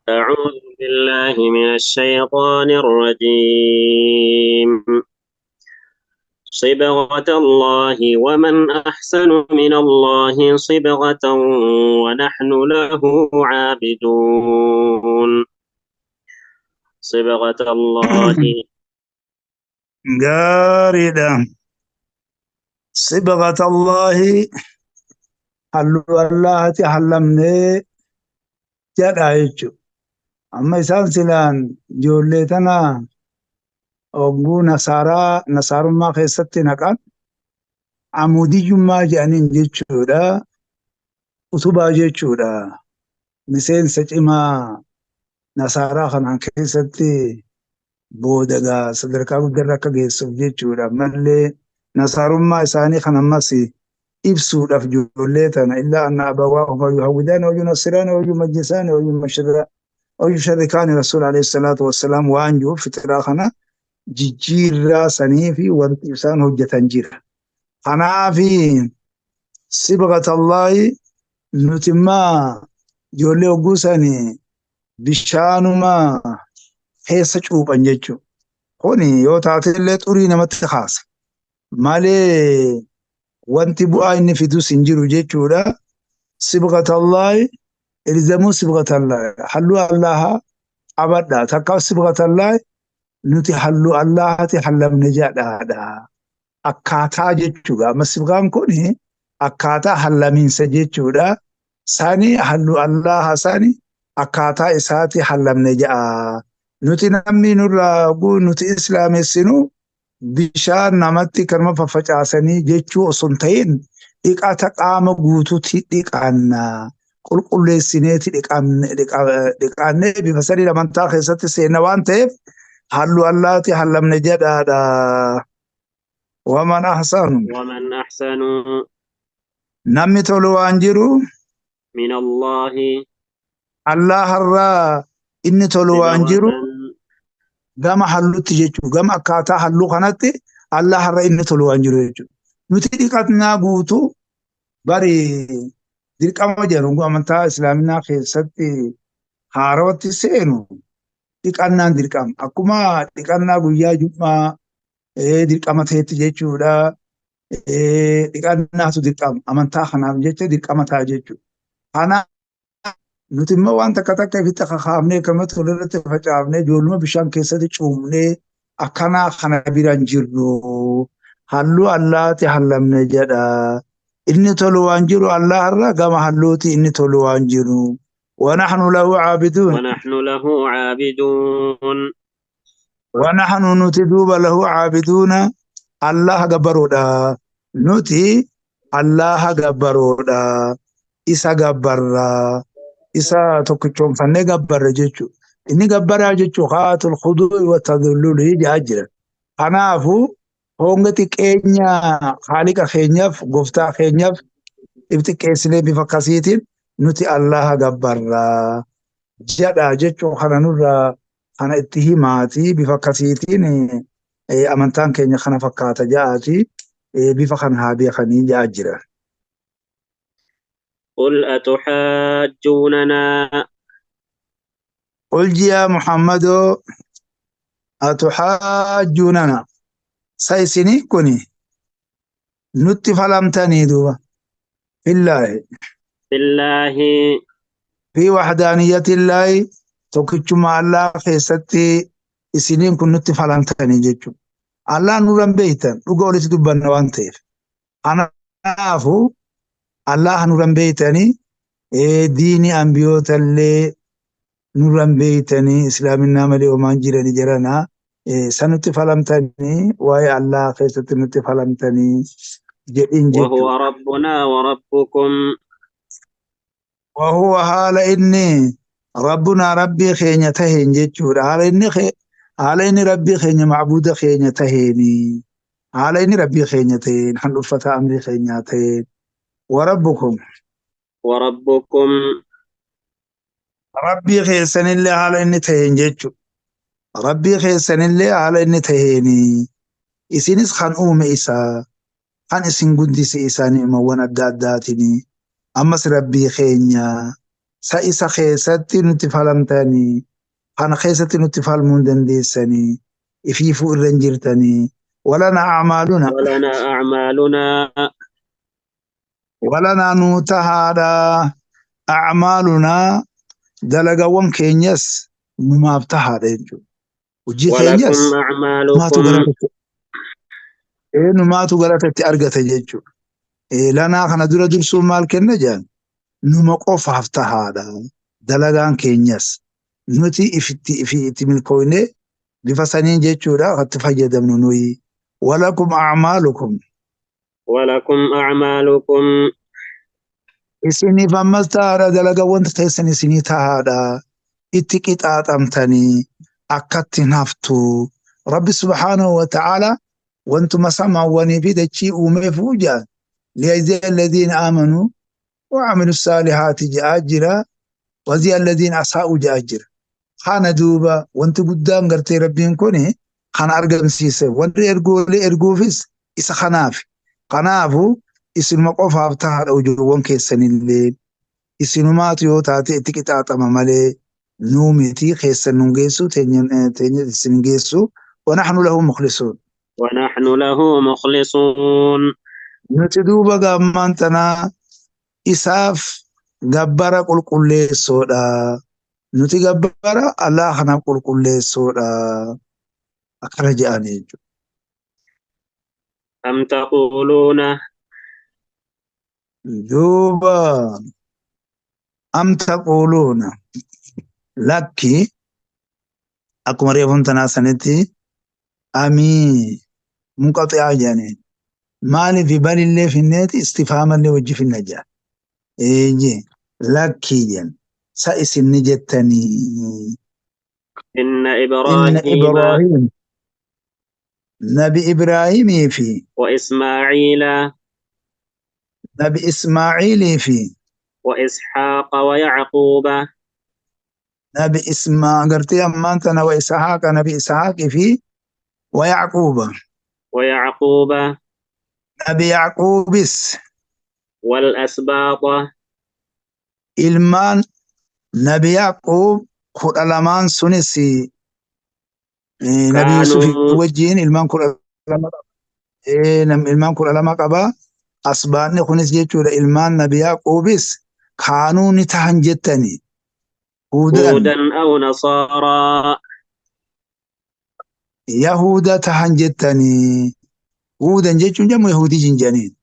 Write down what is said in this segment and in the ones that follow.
أعوذ بالله من الشيطان الرجيم. صبغة الله ومن أحسن من الله صبغة ونحن له عابدون. صبغة الله. Gaariidha. Sibgata Allaahi, halluu Allaahati hallamnee jedha jechuudha. Amma isaan silaan ijoollee tana hogguu nasaaraa nasaarummaa keessatti naqan amuudiyyummaa jedhaniin jechuudha. Utubaa jechuudha. Miseensa cimaa nasaaraa kanaan keessatti booda gaa sadarkaa guddarra akka geessuuf jechuudha. Ammallee nasaarummaa isaanii kan ammas ibsuudhaaf ijoollee tana illaa anna abawaahuma yuhawwidaani wa yunassiraani wa yumajjisaani wa yusharrikaani rasuul alayhi salaatu wassalaam waan jiruuf fixraa kana jijjiirraa sanii fi wanti isaan hojjetan jira. Kanaafi sibghatallaahi nuti immaa ijoollee hogguu sanii bishaanuma keessa cuuphan jechuudha. Kuni yoo taatellee xurii namatti kaasa. Malee wanti bu'aa inni fidus hin jiru jechuudha. Sibghatallaahi ilzamuu sibghatallaahi halluu Allahaa qabadha. Takka sibghatallaahi nuti halluu Allahaati hallamne jedhaadha. Akkaataa jechuudha. Amma sibgaan kun akkaataa hallamiinsa jechuudha. Sani halluu Allaha sani akkaataa isaati hallamne jedha. Nuti namni nurraa nuti islaamessinu bishaan namatti kanuma faffacaasanii jechuu osoo hin ta'in dhiqata qaama guutuutti dhiqanna. Qulqulleessineeti dhiqannee bifa sanii amantaa keessatti seenna waan ta'eef halluu Allaati hallamne jedhaadha. Waman ahsanu. ومن أحسن Namni tolu waan jiru من الله Allaharraa inni tolu waan jiru صبغة gama halluutti jechuudha. Gama akkaataa halluu kanatti Allaharra inni tolu waan jiru jechuudha. Nuti dhiqatnaa guutuu bari dirqama jedhu amantaa islaaminaa keessatti haarawatti seenu dhiqannaan dirqama. Akkuma dhiqannaa guyyaa jum'aa dirqama ta'etti jechuudha. Dhiqannaatu dirqama. Amantaa kanaaf jecha dirqama ta'a jechuudha. Kanaaf nuti immoo waan takka takka ifitti kakaafnee akkanumatti walirratti facaafnee ijoolluma bishaan keessatti cuumnee akkanaa kana bira hin jirru. Halluu Allaati hallamne jedha. Inni tolu waan jiru Allaharra gama halluuti inni tolu waan jiru. ونحن له عابدون. ونحن له عابدون. ونحن nuti duuba له عابدون Allah gabbaroodha. Nuti Allah gabbaroodha. Isa gabbarra. Isa tokkichoonfannee gabbarra jechuudha. Inni gabbaraa jechuun haatul khuduu'i wa tadhulluli jedhaa jira. Kanaafuu honga xiqqeenya haaliqa keenyaaf gooftaa keenyaaf if xiqqeessinee bifa akkasiitiin nuti Allaha gabbarra jedha jechuun kana nurraa kana itti himaati bifa akkasiitiin amantaan keenya kana fakkaata jedhaati bifa kana haa beekanii jedhaa jira. قل أتحاجوننا قل يا محمد أتحاجوننا sa isinii kuni nutti falamtanii duuba في الله في الله في وحدانية الله tokkichummaa Allah keessatti isiniin kun nutti falamtanii jechuudha. Allah nurran beektan dhuga walitti dubbanna waan ta'eef. Kanaafuu Allah nurran beektanii diinii ambiyootallee nurran beektanii islaaminaa malee homaan jiranii jiranaa san nutti falamtanii waa'ee Allah keessatti nutti falamtanii jedhin وهو jechuudha. ربنا وربكم وهو haala inni ربنا rabbii keenya taheen jechuudha. Haala inni rabbii keenya macbuuda keenya taheeni. Haala inni rabbii keenya taheen handhuffata amrii keenyaa taheen. وربكم وربكم rabbii keessanillee haala inni taheen jechuudha. Rabbii keessanillee haala inni taheeni. Isinis kan uume isaa kan isin guddise isaa ni'imawwan adda addaatini. Ammas rabbii keenya Sa isa keessatti nutti falamtanii, kana keessatti nutti falmuu hin dandeessanii, ifiifuu irra hin jirtanii. Walanaa acmaaluna. ولنا أعمالنا. Walanaa nuu tahaadha. Acmaalunaa dalagawwan keenyas numaaf tahaadha jechuudha. Hojii keenyas ولكم numaatu أعمالكم. galata numaatu galata itti argata jechuudha. Lanaa kana dura dursuun maal kenna jedhan numa qofaaf tahaadha. Dalagaan keenyas nuti ifitti ifi itti milkoofne bifa saniin jechuudha itti fayyadamnu nuyi. Walakum acmaalukum. ولكم أعمالكم. Isiniif ammas tahaadha dalagawwan keessan isinii tahaadha. Itti qixaaxamtanii akkatti hin haftu. Rabbi subhaanahu wa ta'ala wantuma samaawwanii fi dachii uumeefuu jedhan. ليجزي الذين آمنوا وعملوا الصالحات جاء جرا وزي الذين أساءوا جاء جرا. Kana duuba wanti guddaan gartee rabbiin kun kan argamsiise wanti ergoolee erguufis isa kanaaf. Kanaafu isinuma qofaaf tahaadha hojiiwwan keessanillee isinumaatu yoo taate itti qixaaxama malee nuu miti keessan nun geessu teenya teenya isin geessu. ونحن له مخلصون. ونحن له مخلصون. Nuti duuba gaammaan tanaa isaaf gabbara qulqulleessoodha. Nuti gabbara Allah kanaaf qulqulleessoodha. Akkana jedhanii jechuudha. أم تقولون Duuba am taquluuna lakki akkuma reefuun tanaa sanitti amii munqaxi'aa jedhanii maaliif balillee finneeti istifaamallee wajji finna jedhan. Eeyyee lakkii jedhan sa isin ni jettanii. إن Inna إبراهيم Ibraahim nabi Ibraahimii fi وإسماعيل nabi Ismaaciilii fi وإسحاق ويعقوب nabi Ismaa gartee ammaan tana wa Isxaaqa nabi Isxaaqii fi wa Yacquuba ويعقوب nabi Yacquubis والأسباط ilmaan nabi Yacquub 12n sunis nabi Yusuf كانوا wajjiin ilmaan 12 ilmaan 12 qaba. Asbaanni kunis jechuudha ilmaan nabi Yacquubis kaanuu ni tahan jettanii huudan هودا أو نصارى Yahuda tahan jettanii. Huudan jechuun jamu Yahudii jinjaniin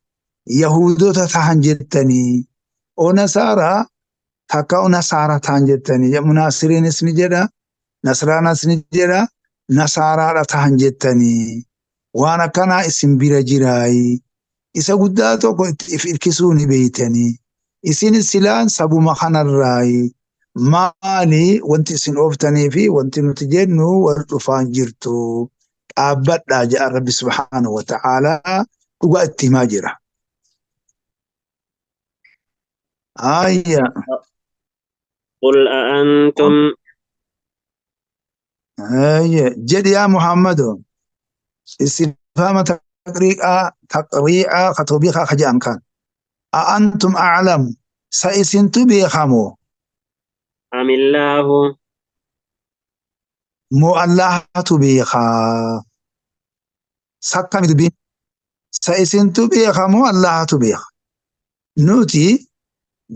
Yahudota tahan jettanii o Nasaaraa takka o Nasaara tahan jettanii jamu Naasiriinis ni jedha Nasraanas ni jedha Nasaaraadha tahan jettanii waan akkanaa isin bira jiraayi isa guddaa tokko itti if hirkisuu ni beeytanii isin silaan sabuma kanarraayi maali wanti isin ooftanii fi wanti nuti jennu wal dhufaan jirtu dhaabbadhaa jedha Rabbi subhaanahu wa ta'aalaa dhugaa itti himaa jira. Ayya. قل أأنتم Ayya. Jedhi yaa Muhammadu istifhaama taqrii'aa taqrii'aa katoobiikaa ka jedhan kan. A'antum a'lamu sa isintu beekamoo أم الله moo Allahatu beekaa? Sakkami dubbiin sa isintu beekamoo Allahatu beeka? Nuti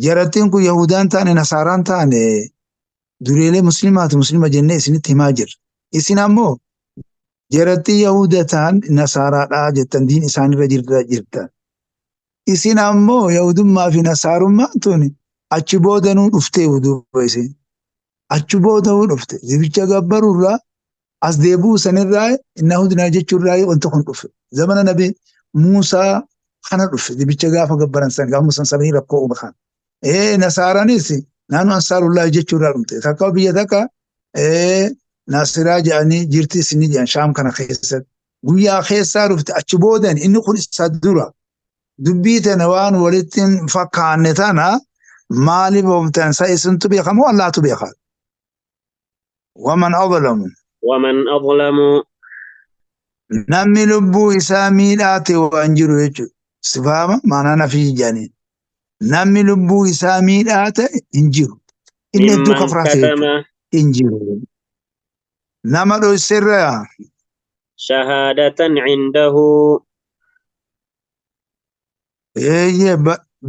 jarattiin kun Yahudaan taane Nasaaraan taane dureelee muslimaati muslima jennee isinitti himaa jirra. Isin ammoo jarattii Yahuda ta'an Nasaaraadhaa jettan diin isaanirra jirtan. Isin ammoo Yahudummaa fi Nasaarummaan tun achi boodanuu dhuftee duuba isin. Achi boodanuu dhufte. Dibicha gabbaruurraa as deebi'uu sanirraa inna hudnaa jechuurraa wanti kun dhufe. Zamana nabi Muusaa kana dhufe. Dibicha gaafa gabbaran san gaafa Muusaan sabanii rakkoo uume kana. Nasaaraanis naannoo Ansaarullaa jechuurraa dhumte. Takka biyya takka Naasiraa jedhanii jirti isinii jedhan Shaam kana keessatti. Guyyaa keessaa dhufte achi boodan inni kun isa dura. Dubbii tana waan walitti hin fakkaanne tana maaliif oomtan sa isintu beeka moo Allaatu beeka? Waman adlamu. ومن أظلم Namni lubbuu isaa miidhaa ta'e waan jiru jechuudha. Sifaama maanaa nafii jedhanii. Namni lubbuu isaa miidhaa ta'e hin jiru. Inni hedduu ممن kafraa ta'e كتم jechuudha. Hin jiru. Nama dhoyserraa شهادة عنده eeyyee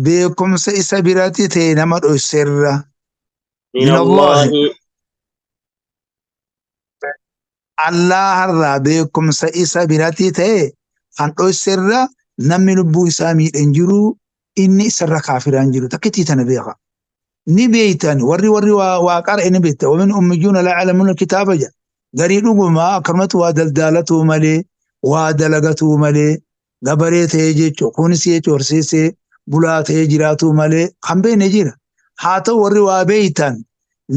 beekumsa isa biratti ta'e nama dhoyserra. من Min Allaahi. الله Allaharraa beekumsa isa biratti ta'e kan dhoyserra namni lubbuu isaa miidhe hin jiru inni isarra kaafiraa hin jiru. Takkittii tana beeka. Ni beeytan warri waa qara'e ni beekta. Wamin ummiyyuuna laa ya'lamuuna kitaaba jedha. Garii dhugumaa akkanumatti waa daldalatuu malee waa dalagatuu malee gabaree ta'ee jechuudha. Kunis jechuudha horsiisee bulaa ta'ee jiraatuu malee kan beekne jira. Haa ta'u warri waa beeytan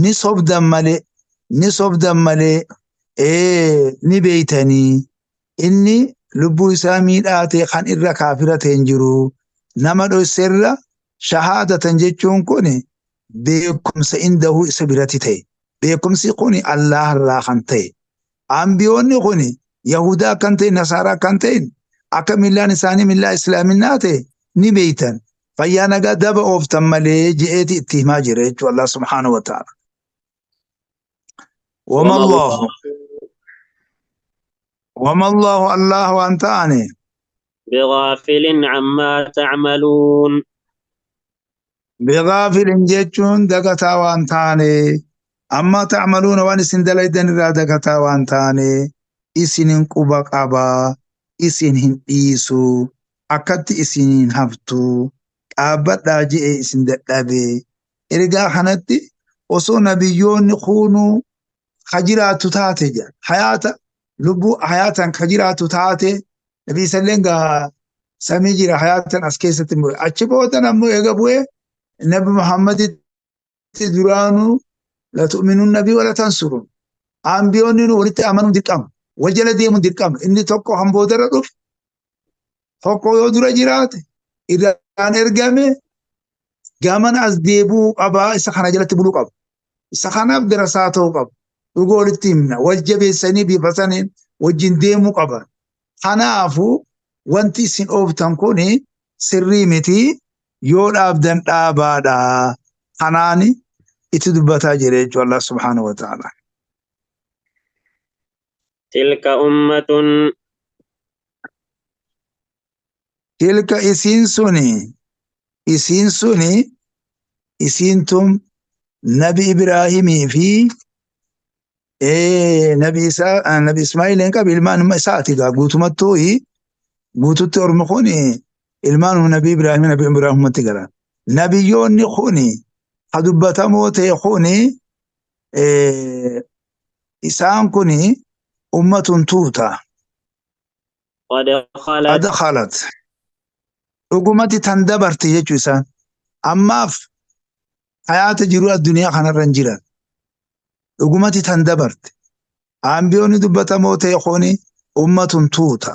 ni sobdan malee ni sobdan malee ni beeytanii inni lubbuu isaa miidhaa ta'e kan irra kaafira ta'e hin jiru. Nama dhoyserra shahaadatan jechuun kun beekumsa indahu isa biratti ta'e. Beekumsi kun Allaharraa kan ta'e. Ambiyoonni kun Yahudaa kan ta'e, Nasaaraa kan ta'e, akka millaan isaanii millaa Islaaminaa ta'e ni beeytan. Fayyaa nagaa daba ooftan malee je'eeti itti himaa jira jechuudha Allah subhaanahu wa ta'ala. Wama وما Allahu الله wama Allahu Allah waan ta'ane بغافل عما تعملون bigaafilin jechuun dagataa waan taane amma ta'maluuna waan isin dalaydan irraa dagataa waan taane isinin quba qabaa isin hin dhiisu akkatti isinin haftu dhaabbadhaa je'e isin dadhabe ergaa kanatti osoo nabiyyoonni kunuu ka jiraattu taate jedha hayaata lubbuu hayaatan ka jiraattu taate nabii salleen gaa samii jira hayaatan as keessatti bu'e achi boodan ammoo eega bu'e nabi Muhammaditti duraanuu la tu'minuun nabii wala tansuruun ambiyoonni nu walitti amanuun dirqama wal jala deemuun dirqama inni tokko han boodarra dhufe tokko yoo dura jiraate irraan ergame gaman as deebi'uu qabaa isa kana jalatti buluu qaba isa kanaaf darasaa ta'uu qaba dhugoo walitti himna wal jabeessanii bifa saniin wajjin deemuu qaba kanaafuu wanti isin ooftan kun sirrii miti yoo dhaabdan dhaabaadha kanaan itti dubbataa jira jechuudha Allah subhaanahu wa ta'ala. تلك أمة Tilka isiin suni isiin suni isiin tun nabi Ibraahimii fi nabi isaa nabi Ismaa'iil hin qabu ilmaan isaati gaa guutumattuu guututti ormi kun ilmaan nabi Ibraahim nabi Ibraahimatti gara. Nabiyyoonni kun ha dubbatamoo ta'e kun isaan kun ummatun tuuta قد خلت qad khalat dhugumatti tan dabarte jechuu isaan ammaaf hayaata jiruu addunyaa kanarra hin jiran dhugumatti tan dabarte ambiyoonni dubbatamoo ta'e kun ummatun tuuta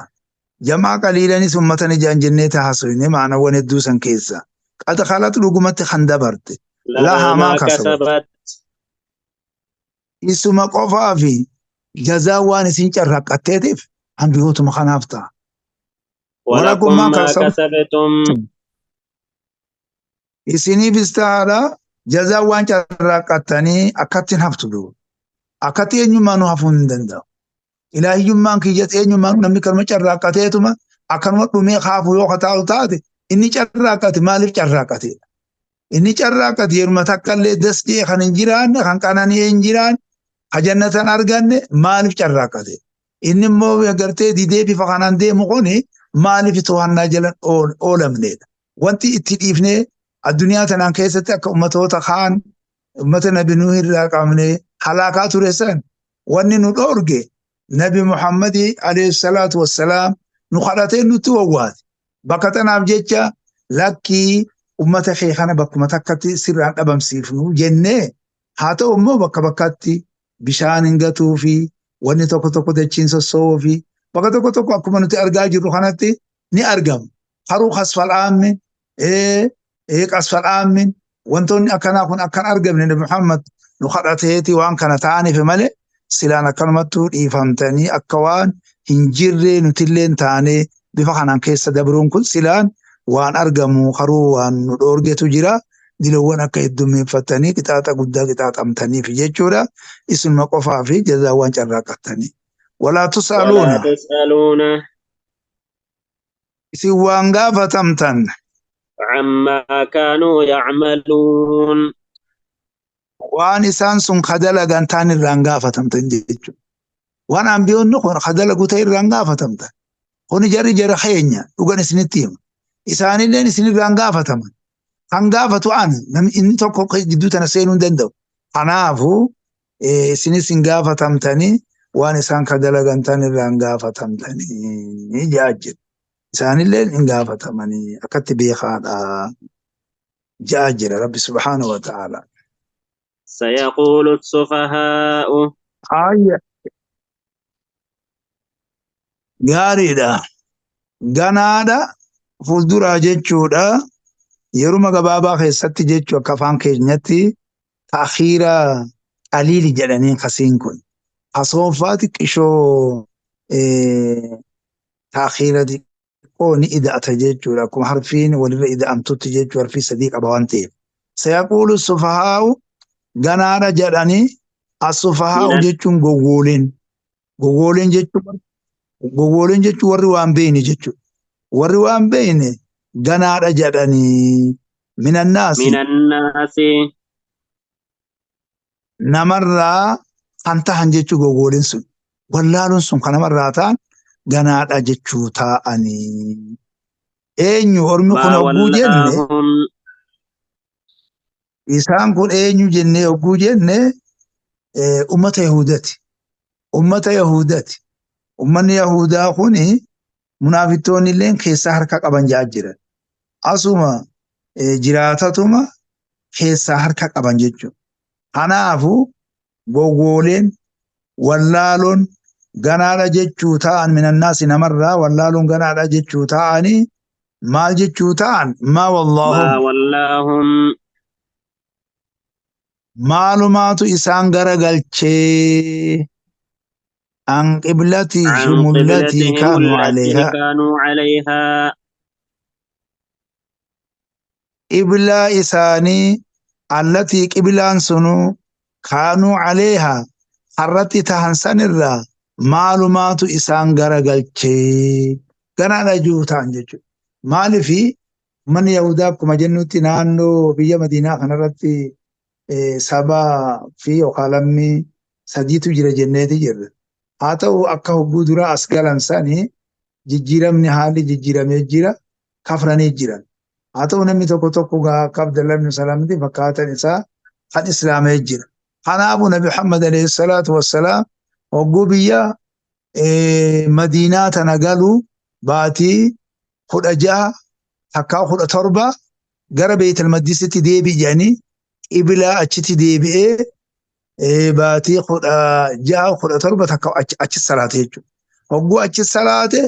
jamaa qaliilanis ummatan ijaan jennee haasofne maanawwan hedduu san keessa qad khalat dhugumatti kan dabarte لها lahaa ما maa kasabat كسبت isuma qofaa fi jazaa waan isin carraaqqatteetiif ambiyootuma kanaaf ta'a. ولكم Walakum maa ما kasabtum كسبتم isiniifis ta'aadha jazaa waan carraaqqattanii akkatti hin haftu duuba. Akkatti eenyummaa nu hafuu hin danda'u. Ilaahiyyummaan kiyyas eenyummaan namni kanuma carraaqqateetuma akkanuma dhumee kaafuu yoo kataa'u taate inni carraaqqate maaliif carraaqqatedha? Inni carraaqqate yeruma takka illee das jedhee kan hin jiraanne kan qanani'ee hin jiraanne ka jannatan arganne maaliif carraaqqate? Inni immoo gartee didee bifa kanaan deemu kuni maaliif to'annaa jala oolamnedha? Wanti itti dhiifnee addunyaa tanaan keessatti akka ummatoota kaan ummata nabi Nuuh irraa qabnee halaakaa ture san wanni nu dhoorge nabi Muhammadi alayhi salaatu wassalaam nu kadhatee nutti wawwaate. Bakka tanaaf jecha lakkii ummata kee kana bakkuma takkatti sirraan dhabamsiifnu jennee haa ta'u immoo bakka bakkatti bishaan hin gatuu fi wanni tokko tokko dachiin sosso'uu fi bakka tokko tokko akkuma nuti argaa jirru kanatti ni argamu. Haruu kasfal'aammin qasfal'aammin wantoonni akkanaa kun akkan argamne Nabi Muhammad nu kadhateeti waan kana ta'aniif malee silaan akkanumattuu dhiifamtanii akka waan hin jirre nutilleen taanee bifa kanaan keessa dabruun kun silaan waan argamu haruu waan nu dhoorgetu jira. Dilowwan akka heddummeeffatanii qixaaxa guddaa qixaaxamtaniif jechuudha. Isinuma qofaa fi jazaawwan carraaqattanii. Walaa tus'aluuna. ولا تسألون Isin waan gaafatamtan عما كانوا يعملون waan isaan sun kadalagan taan irraan gaafatamtan jechuudha. Waan ambiyoonni kun kadalagu ta'e irraan gaafatamtan. Kuni jarri jara keenya dhugan isinitti hima. Isaanilleen isinirraan gaafataman. Kan gaafatu ana namni inni tokko gidduu tana seenuu hin danda'u. Kanaafuu isinis hin gaafatamtanii waan isaan kadalagan taan irraan gaafatamtanii jaa jira. Isaanilleen hin gaafatamanii akkatti beekaadha jaa jira Rabbi subhaanahu wa ta'ala. سيقول السفهاء Ayya gaariidha. Ganaadha fuulduraa jechuudha. Yeruma gabaabaa keessatti jechuu akka afaan keenyatti ta'khiira qaliili jedhanii kasiin kun. Asoonfaati qishoo ta'khiira xiqqoo ni ida'ata jechuudha. Akkuma harfiin walirra ida'amtutti jechuu harfii sadii qaba waan ta'eef. Sayaquulu sufahaa'u ganaadha jedhanii as-sufahaa'u من jechuun gowwooleen. Gowwooleen jechuun gowwooleen jechuun warri waan beekne jechuudha. Warri waan beekne ganaadha jedhanii minannaasi من الناس namarraa kan tahan jechuu gowwooleen sun. Wallaaluun sun kan namarraa ta'an ganaadha jechuu taa'anii. Eenyu ormi kun ما hogguu jenne ولاهم isaan kun eenyu jennee hogguu jenne ummata Yahudaati. Ummata Yahudaati. Ummanni Yahudaa kuni munaafittoonni illee keessaa harka qaban jaa jiran. Asuma jiraatatuma keessaa harka qaban jechuudha. Kanaafuu gowwooleen wallaaloon ganaadha jechuu ta'an minannaasi namarraa wallaaloon ganaadha jechuu ta'anii maal jechuu ta'an maa ما wallaahum ولاهم maalumaatu isaan garagalchee an عن qiblatihim allatii قبلتهم kaanuu التي calayhaa كانوا عليها qiblaa isaanii allatii qiblaan sunuu kaanuu caleehaa harratti tahan sanirraa maalumaatu isaan garagalchee ganaadha jechuu ta'an jechuudha. Maaliifi manni Yahudaa akkuma jennutti naannoo biyya Madiinaa kanarratti sabaa fi yookaan lammii sadiitu jira jenneeti jirra. Haa ta'u akka hogguu duraa as galan sanii jijjiiramni haalli jijjiiramee jira kafranii jiran. Haa ta'u namni tokko tokko akka Abdallah ibn Salaamti fakkaatan isaa kan islaamee jira. Kanaafuu Nabi Muhammad alayhi salaatu wassalaam hogguu biyya Madiinaa tana galu baatii 16 takkaa 17 gara Beeytal Maqdisitti deebi'i jedhanii qiblaa achitti deebi'ee baatii 16 17 takka achi salaate jechuudha. Hogguu achi salaate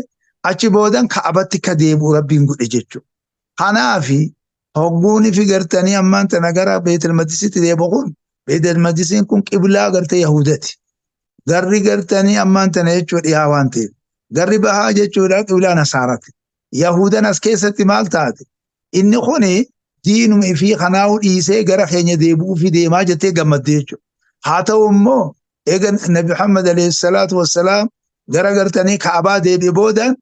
achi boodan Ka'abatti akka deebi'u Rabbiin godhe jechuudha. Kanaafi hogguun fi gartanii ammaan tana gara Beeytal Maqdisitti deebi'u kun Beeytal Maqdisiin kun qiblaa gartee Yahudati. Garri gartanii ammaan tana jechuudha dhiyaa waan ta'eef. Garri bahaa jechuudha qiblaa Nasaarati. Yahudan as keessatti maal taate? Inni kuni diinuma ifii kanaa'u dhiisee gara keenya deebi'uu fi deemaa jettee gammadde jechuudha. Haa ta'u immoo eega Nabi Muhammad alayhi salaatu wassalaam gara gartanii Ka'abaa deebi'e boodan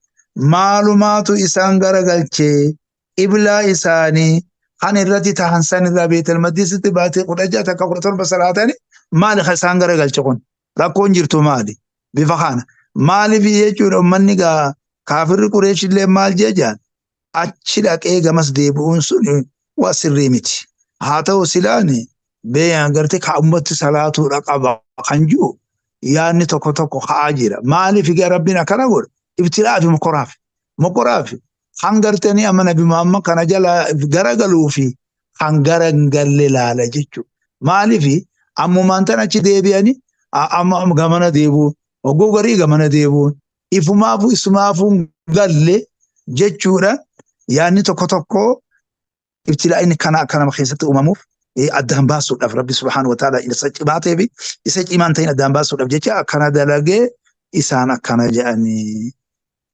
maalumaatu isaan garagalchee qiblaa isaanii kan irratti tahan san irraa Beetal Maqdisitti baatee 16 takka 17 salaatanii maali kan isaan garagalche kun? Rakkoon jirtu maali? Bifa kana. Maaliif jechuudha uummanni gaa kaafirri Qureesh illee maal jechaan achi dhaqee gamas deebi'uun sun waa sirrii miti. Haa ta'u silaani beeyan gartee ka ummatti salaatuudha qaba kan jiru yaadni tokko tokko ka'aa jira. Maaliif egaa Rabbiin akkana godha? Ibtilaa fi mokoraaf. Mokoraaf kan gartanii amma Nabi Muhammad kana jala garagaluu fi kan gara hin galle laala jechuudha. Maaliif ammumaan tan achi deebi'anii amma gamana deebi'uun hogguu garii gamana deebi'uun ifumaafuu isumaafuu hin galle jechuudha. Yaadni tokko tokko ibtilaa inni kana akka nama keessatti uumamuuf addaan baasuudhaaf Rabbi subhaanahu wa ta'ala isa cimaa ta'ee fi isa cimaan ta'in addaan baasuudhaaf jecha akkana dalagee isaan akkana jedhanii.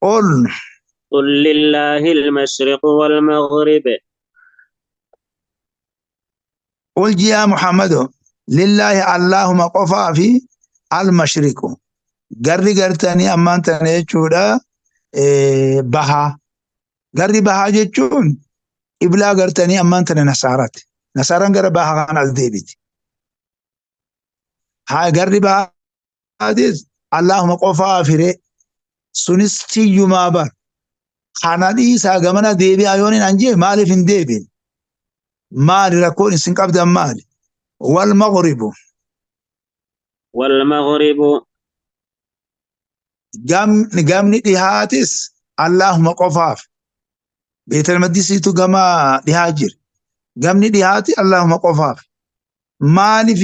Ol قل لله المشرق والمغرب. Qul yaa Muhammado lillaahi Allahuma qofaa fi al-mashriqu. Garri gartanii ammaan tana jechuudha bahaa. Garri bahaa jechuun qiblaa gartanii ammaan tana nasaaraati. Nasaaraan gara bahaa kana as deebiti. Haa garri bahaatis Allahuma qofaa firee sunis tiyyumaa bar. Kana dhiisaa gamana deebi'aa yoon hin anjee maaliif hin deebiin? Maali rakkoon isin qabdan maali? Wal maghribu. Wal maghribu. Gamni dhihaatis Allahuma qofaaf. Beetal Maqdisiitu gama dhihaa jira. Gamni dhihaati Allahuma qofaaf. Maaliif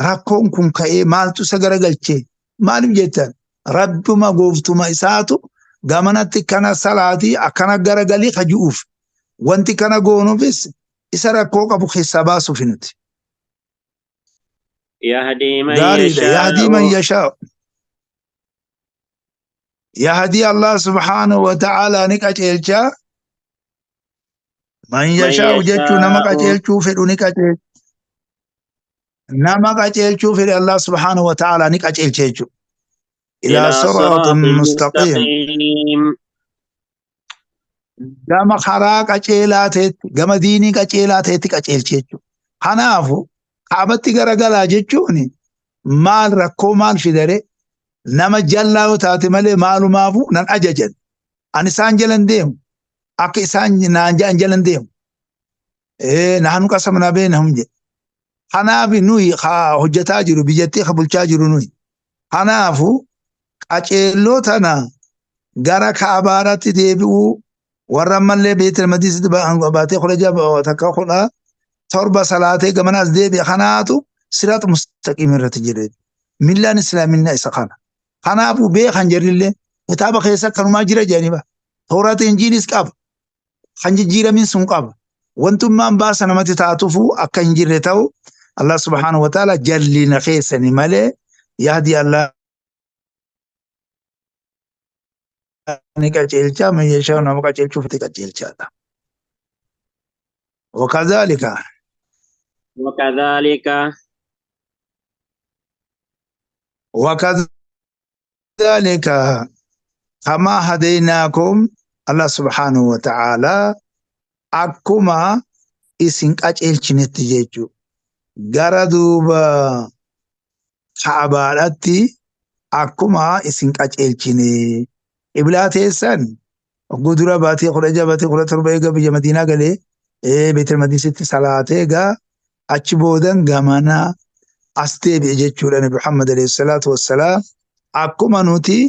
rakkoon kun ka'ee maaltu isa garagalchee? Maaliif jettan? Rabbuma gooftuma isaatu gamanatti kana salaatii akkana garagalii kaju'uuf. Wanti kana goonuufis isa rakkoo qabu keessaa baasuuf nuti. Yahdii man Gaariidha. Yahdii man yashaa'u. yashaa'u. Yahdii Allah subhaanahu wa ta'ala ni qajeelcha. Man Man yashaa'u jechuun nama yashaa'u. qajeelchuu fedhu ni qajeelcha. Nama qajeelchuu fedhe Allah subhaanahu wa ta'ala ni qajeelcha jechuudha. Ilaa Ilaa siraatin siraatin mustaqiim. mustaqiim. Gama karaa qajeelaa ta'etti, gama diinii qajeelaa ta'etti qajeelcha jechuudha. Kanaafu kaabatti garagalaa jechuun maal rakkoo maal fidare nama jallaa yoo taate malee maalumaafuu nan ajajan. Ani isaan jalan deemu. Akka isaan naan ja'an jalan deemu. Nahnu qasamnaa beeynahum jedhe. Kanaaf nuyi haa hojjetaa jiru biyyattii haa bulchaa jiru nuyi. Kanaafu qaceelloo tana gara kaabaarratti deebi'uu warra ammallee Beetel Maqdisitti baatee 16 takka 17 salaatee gamanaas deebi'e kanaatu siraat mustaqiim irratti jira. Millaan islaaminaa isa kana. Kanaafuu beekan jarrillee kitaaba keessa akkanumaa jira jedhanii ba. Tooraat injiilis qaba. Kan jijjiiramin sun qaba. Wantummaan baasa namatti taatuufuu akka hin jirre ta'u Allah subhaanahu wa ta'ala jallina keessani malee yahdi Allah ni qajeelcha man yashaa nama qajeelchuuf itti qajeelchaadha. Wakadhalika. Wakadhalika. Wakadhalika kama hadaynaakum Allah subhaanahu wa ta'ala akkuma isin qajeelchinetti jechuudha. Gara duuba ka'abaadhaatti akkuma isin qajeelchine. Qiblaa teessan hogguu dura baatee 16 baatee 17 eega biyya Madiinaa galee Beetel Maqdisitti salaatee egaa achi boodan gamana as deebi'e jechuudha Nabi Muhammad alayhi salaatu wassalaam. Akkuma nuti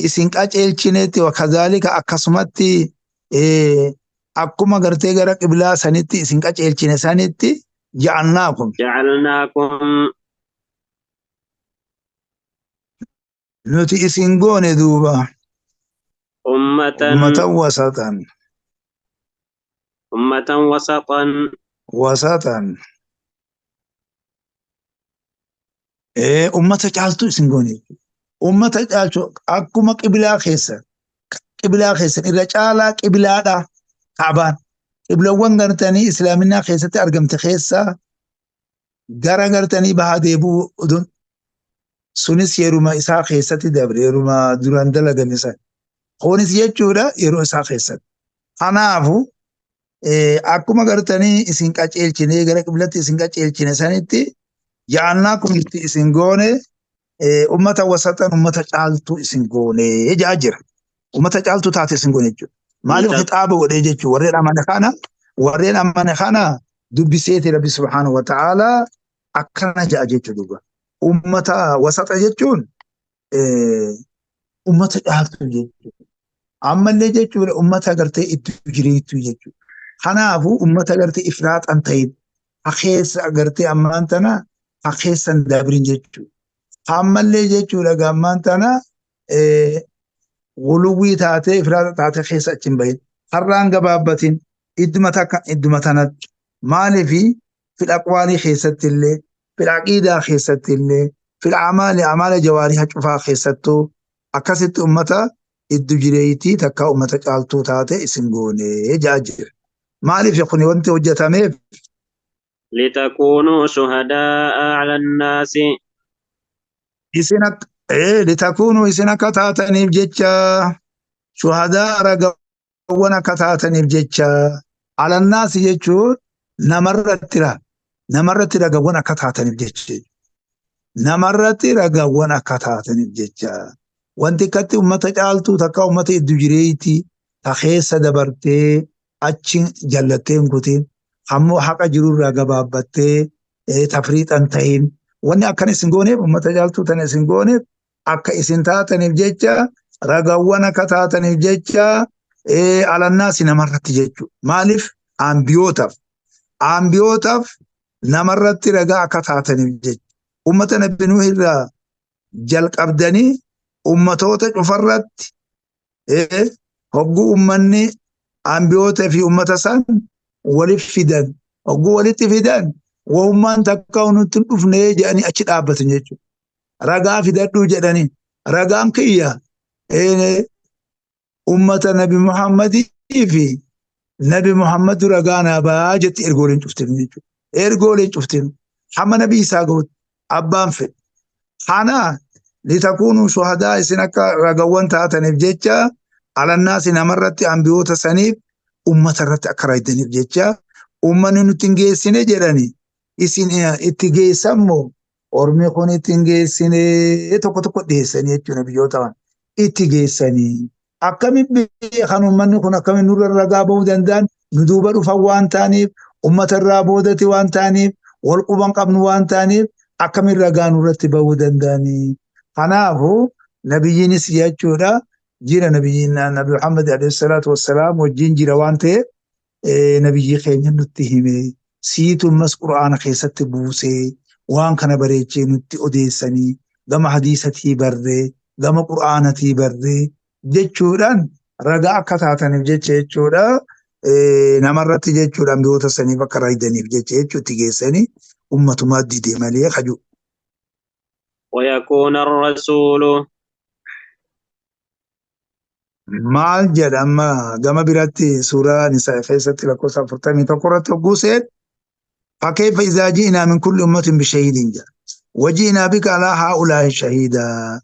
isin qajeelchinetti wakazaalika akkasumatti akkuma gartee gara qiblaa sanitti isin qajeelchine sanitti ja'alnaakum. Ja'alnaakum. Nuti isin goone duuba. Ummatan. Ummatan wasatan. Ummatan wasatan. Wasatan. Ummata caaltuu isin goone. Ummata caaltuu akkuma qiblaa keessa. Qiblaa keessan irra caalaa qiblaadha. Kaabaan. Qiblawwan gartanii islaaminaa keessatti argamte keessa gara gartanii bahaa deebi'uu oduun sunis yeruma isaa keessatti dabre yeruma duraan dalagame san. Kunis jechuudha yeroo isaa keessatti. Kanaafu akkuma gartanii isin qajeelchine gara qiblatti isin qajeelchine sanitti ja'alnaa kun itti isin goone ummata wasatan ummata caaltuu isin goone jaa jira. Ummata caaltuu taate isin goone jechuudha. Maaliif khixaaba godhee jechuudha warreen amane kana warreen amane kana dubbiseeti Rabbi subhaanahu wa ta'ala akkana ja'a jechuudha. Ummata wasaxa jechuun ummata caaltuu jechuudha. Ammallee jechuudha ummata gartee itti jireettuu jechuudha. Kanaafuu ummata gartee ifraaxan ta'in hakeessa gartee ammaan tana hakeessan dabrin jechuudha. Ammallee jechuudha ammaan tana guluwwii taatee ifraaxa taatee keessa achi hin bahin. Har'aan gabaabbatin idduma takka idduma tanatti maaliifi fil aqwaalii keessatti illee fil aqiidaa keessatti illee fil amaali amaala jawaariha cufaa keessattuu akkasitti ummata iddu jireeytii takka ummata caaltuu taate isin goone jaa jira. Maaliif kun wanti hojjetameef? لتكونوا شهداء على الناس. Isin akka litakuunuu isin akka taataniif jecha, shuhadaa ragawwan akka taataniif jecha, alannaasi jechuun namarratti ragawwan akka taataniif jecha, namarratti ragawwan akka taataniif jecha. Wanti akkatti ummata caaltuu takka ummata iddu jireeyti ta keessa dabartee achi jallattee hin kutin, ammoo haqa jirurraa gabaabbattee tafriixan ta'in, wanni akkana isin gooneef ummata caaltuu tana isin gooneef akka isin taataniif jecha, ragawwan akka taataniif jecha, alannaasi namarratti jechuudha. Maaliif? Ambiyootaaf namarratti ragaa akka taataniif jecha. Ummata Nabi Nuh irraa jalqabdanii ummatoota cufarratti hogguu ummanni ambiyoota fi ummata san walitti fidan, hogguu walitti fidan wahummaan takka nutti hin dhufne jedhanii achi dhaabbatan jechuudha. Ragaa fidadhuu jedhanii, ragaan kiyya ummata Nabi Muhammadii fi Nabi Muhammadu ragaa naa baa jetti ergooleen cuftinu jechuudha. Ergooleen cuftinu hamma Nabi Isaa gahutti abbaan fedhe. Kana litakuunuu shuhadaa isin akka ragawwan taataniif jecha, alannaasi namarratti ambiyoota saniif ummata irratti akka raydaniif jecha. Ummanni nutti hin geessine jedhani, isin itti geessammoo ormi kun itti hin geessine tokko tokko dhiyeessanii jechuudha. Biyyoota itti geessanii akkamiin beekan? Ummanni kun akkamiin nurra ragaa bahuu danda'an? Nu duuba dhufan waan ta'aniif, ummata irraa boodati waan ta'aniif, wal quban qabnu waan ta'aniif, akkamiin ragaa nurratti bahuu danda'anii? Kanaafuu nabiyyiinis jechuudha jira, nabiyyiin Nabi Muhammad alayhi salaatu wassalaam wajjin jira waan ta'eef, nabiyyii keenya nutti hime, siitu ammas qura'aana keessatti buusee waan kana bareechee nutti odeessanii, gama hadiisatii barree gama qura'aanatii barree jechuudhaan ragaa akka taataniif jecha jechuudha. Namarratti jechuudha ambiyoota saniif akka raydaniif jecha jechuutti geessanii ummatumaa dide malee kaju. ويكون الرسول Maal jedha amma gama biratti? Suuraa Nisaa keessatti lakkoofsa 41 irratti hogguu seen, فكيف إذا جئنا من كل أمة بشهيد jedha، وجئنا بك على هؤلاء شهيدا.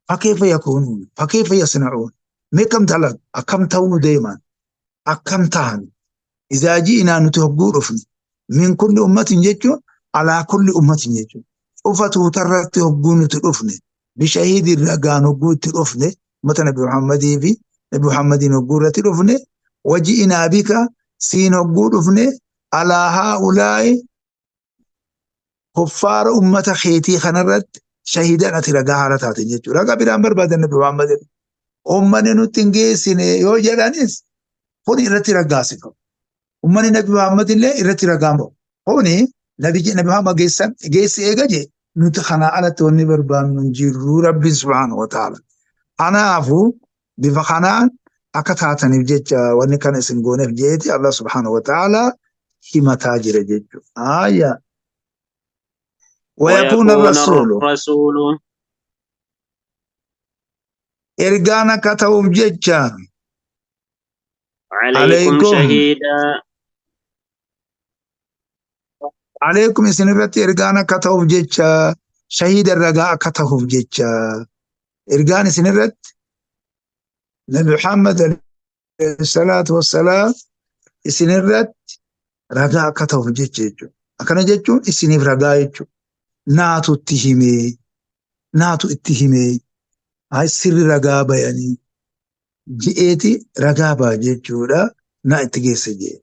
فكيف يكونون؟ فكيف يصنعون؟ Mee kam talan, akkam ta'uu deeman, akkam tahan? إذا جئنا nuti hogguu dhufne, من كل أمة jechuun على كل أمة jechuun cufa tuutarratti hogguu nuti dhufne, بشهيد ragaan hogguu itti dhufne, ummata Nabi Muhammadii fi Nabi Muhammadiin hogguu irratti dhufne, وجئنا بك siin hogguu dhufne, على هؤلاء kuffaara ummata keetii kanarratti shahidan ati ragaa haala taateen jechuudha. Ragaa biraan barbaadan Nabi Muhammad. Ummanni nutti hin geessine yoo jedhanis kun irratti raggaasifamu. Ummanni Nabi Muhammad illee irratti ragaa bahu. Kuni Nabi Muhammad geessan geessi eega jee, nuti kanaa alatti wanni barbaannu hin jirru Rabbiin subhaanahu wa ta'ala. Kanaafuu bifa kanaan akka taataniif jecha wanni kana isin gooneef jeeti Allah subhaanahu wa ta'ala himataa jira jechuudha. Ayya. ويكون الرسول الرسول ergaan akka ta'uuf jecha عليكم عليكم شهيدا. عليكم isin irratti ergaan akka ta'uuf jecha, shahiida ragaa akka ta'uuf jecha, ergaan isin irratti Nabi Muhammad alayhi salaatu wassalaam isin irratti ragaa akka ta'uuf jecha jechuudha. Akkana jechuun isiniif ragaa jechuudha. Naatu itti himee, naatu itti himee, ay sirri ragaa bayanii ji'eeti ragaa ba'a jechuudha. Na itti geesse jee.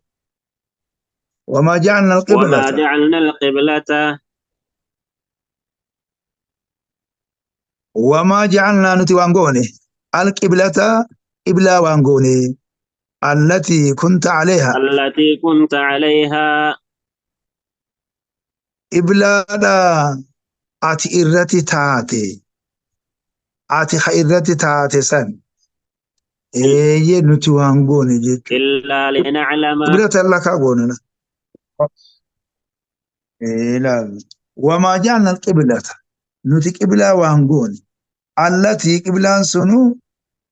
وما جعلنا وما القبلة جعلنا القبلة وما جعلنا nuti waan goone, القبلة qiblaa waan goone, التي كنت عليها التي كنت عليها qiblaadha ati irratti taate, ati ha irratti taate san eeyyee nuti waan goone jechuudha. إلا لنعلم قبلة لك goone ilaal. وما جعلنا القبلة nuti qiblaa waan goone, التي qiblaan sunu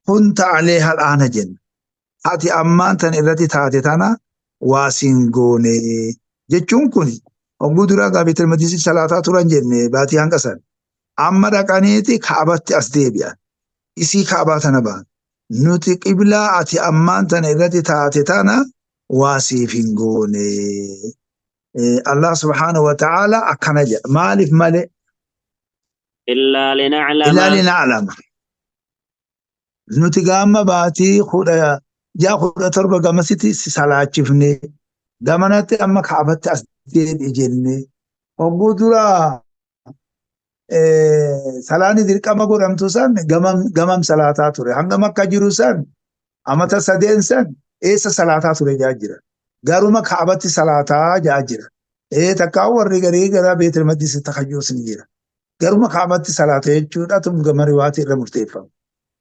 كنت عليها الآن jenna. Ati ammaan tan irratti taate tana waa siin goone jechuun kun hogguu duraa gaa Beetel Maqdisii salaataa turan jenne baatii hanga san. Amma dhaqaniiti Kaabatti as deebi'an. Isii Kaabaa tana ba'an. Nuti qiblaa ati ammaan tana irratti taate tana waa siif hin goone. Allah subhaanahu wa ta'ala akkana jedha. Maaliif malee? Illaa lina'lama. Illaa lina'lama. Nuti gaama baatii 16 17 gamasitti salaachifne gamanatti amma Kaabatti as deebi'i jenne. Hogguu duraa salaanni dirqama godhamtu san gamam salaataa ture. Hangam akka jiru san amata sadeen san eessa salaataa ture jaa jira. Garuma Kaabatti salaataa jaa jira. Takkaa warri garii gara Beetel Maqdis takayyuus ni jira. Garuma Kaabatti salaata jechuudha tun gama riwaatii irra murteeffama.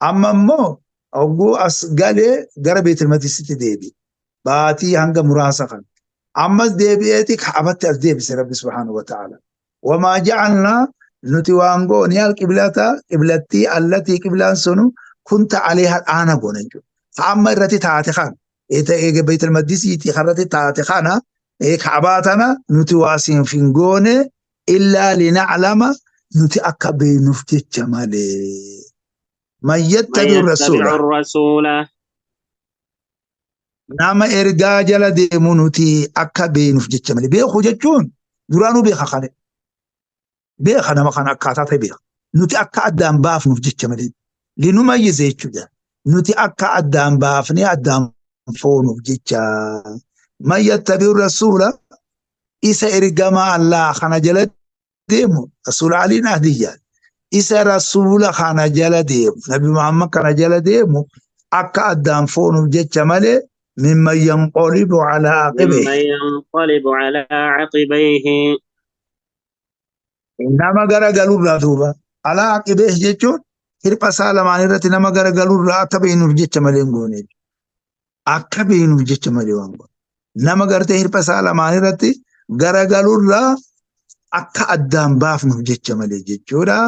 Amma immoo hogguu as galee gara Beetel Maqdisitti deebi'e. Baatii hanga muraasa kan. Ammas deebi'eeti Kaabatti as deebise Rabbi subhaanahu wa ta'ala. Wamaa ja'alnaa nuti waan goone alqiblata qiblattii allatii qiblaan sunu kunta aleeha dhaana goone jechuudha. Amma irratti taate kan eega Beetel Maqdisiitii irratti taate kana Kaabaa tana nuti waa siif hin goone illaa lina'lama nuti akka beeknuuf jecha malee. Man yattabi'u rasuula. Nama ergaa jala deemu nuti akka beeknuuf jecha malee. Beeku jechuun duraanuu beeka kana. Beeka nama kana akkaataa ta'e beeka. Nuti akka addaan baafnuuf jecha malee. Linumayyize jechuudha. Nuti akka addaan baafnee addaan foonuuf jecha. Man yattabi'u rasuula isa ergamaa Allah kana jala deemu rasuula aliin ahdiyyaa. Isa rasuula kana jala deemu Nabi Muhammad kana jala deemu akka addaan foonuuf jecha malee mimman yanqalibu alaa aqibayhi. Mimman yanqalibu alaa aqibayhi. Nama garagalurraa duuba. Alaa aqibayhi jechuun hirpha isaa lamaan irratti nama garagalurraa akka beeknuuf jecha malee hin goone. Akka beeknuuf jecha malee waan goone. Nama gartee hirpha isaa lamaan irratti garagalurraa akka addaan baafnuuf jecha malee jechuudha.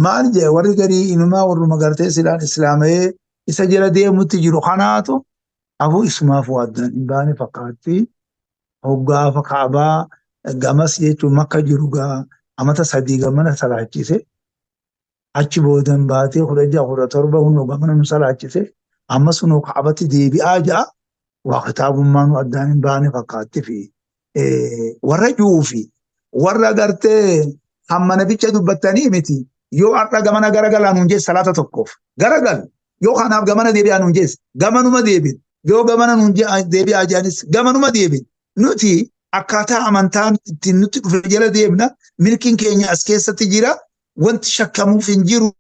Maal jedhe warri garii inumaa warruma gartee silaan islaama'ee isa jala deemutti jiru kanaatu abuu isumaaf waa addaan hin baane fakkaatti. Hoggaafa Kaabaa gamas jechuun Makka jiru gaa amata 3 gamana salaachise. Achi boodan baatee 16 17 hunoo gamana nu salaachise. Ammas hunoo Kaabatti deebi'aa ja'a. Waa kitaabummaa nu addaan hin baane fakkaatti fi warra ji'uu fi warra gartee hamma nabicha dubbattanii miti. Yoo har'a gamana garagalaa nuun jeesse salaata tokkoof garagalu. Yoo kanaaf gamana deebi'aa nuun jeesse gamanuma deebin. Yoo gamana nuun deebi'aa jedhanis gamanuma deebin. Nuti akkaataa amantaan ittiin nutti dhufe jala deemna. Milkiin keenya as keessatti jira. Wanti shakkamuuf hin jiru.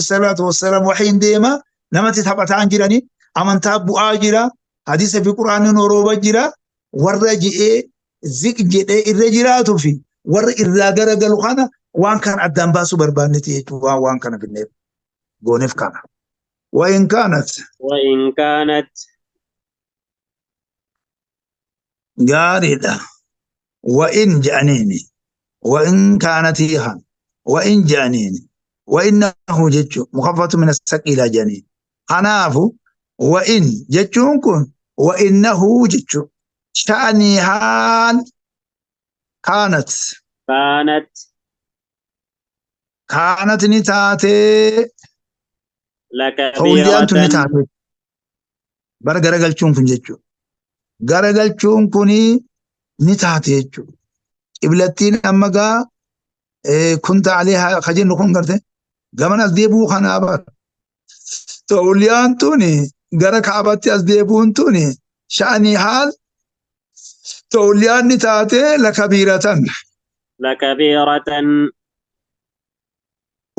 Salaatu wassalaam wahiin deema. Namatti taphataa hin jirani. Amantaa bu'aa jira. Hadiisa fi Quraanni rooba jira. Warra ji'ee ziq jedhee irra jiraatuu fi warra irraa garagalu kana waan kana addaan baasuu barbaanneeti jechuudha. Waan kana finneef gooneef kana. Wa'in kaanat. Wa'in kaanat. Gaariidha. Wa'in je'aniini. Wa'in kaanat hiikan. Wa'in je'aniini. Wa'innahu jechuun mukaffatu min as-saqiilaa je'aniini. Kanaafu wa'in jechuun kun wa'innahu jechuun sha'anii haal kaanat. Kaanat. Kaanat ni taatee. Tawliyaan tun ni taatee. Bara garagalchuun kun jechuudha. Garagalchuun kun ni taate jechuudha. Qiblattiin amma gaa kunta alee ka jennu kun garte gaman as deebi'uu kanaa bara. Tawliyaan tun gara Kaabatti as deebi'uun tun sha'anii haal tawliyaan ni taate lakabiiratan. Lakabiiratan.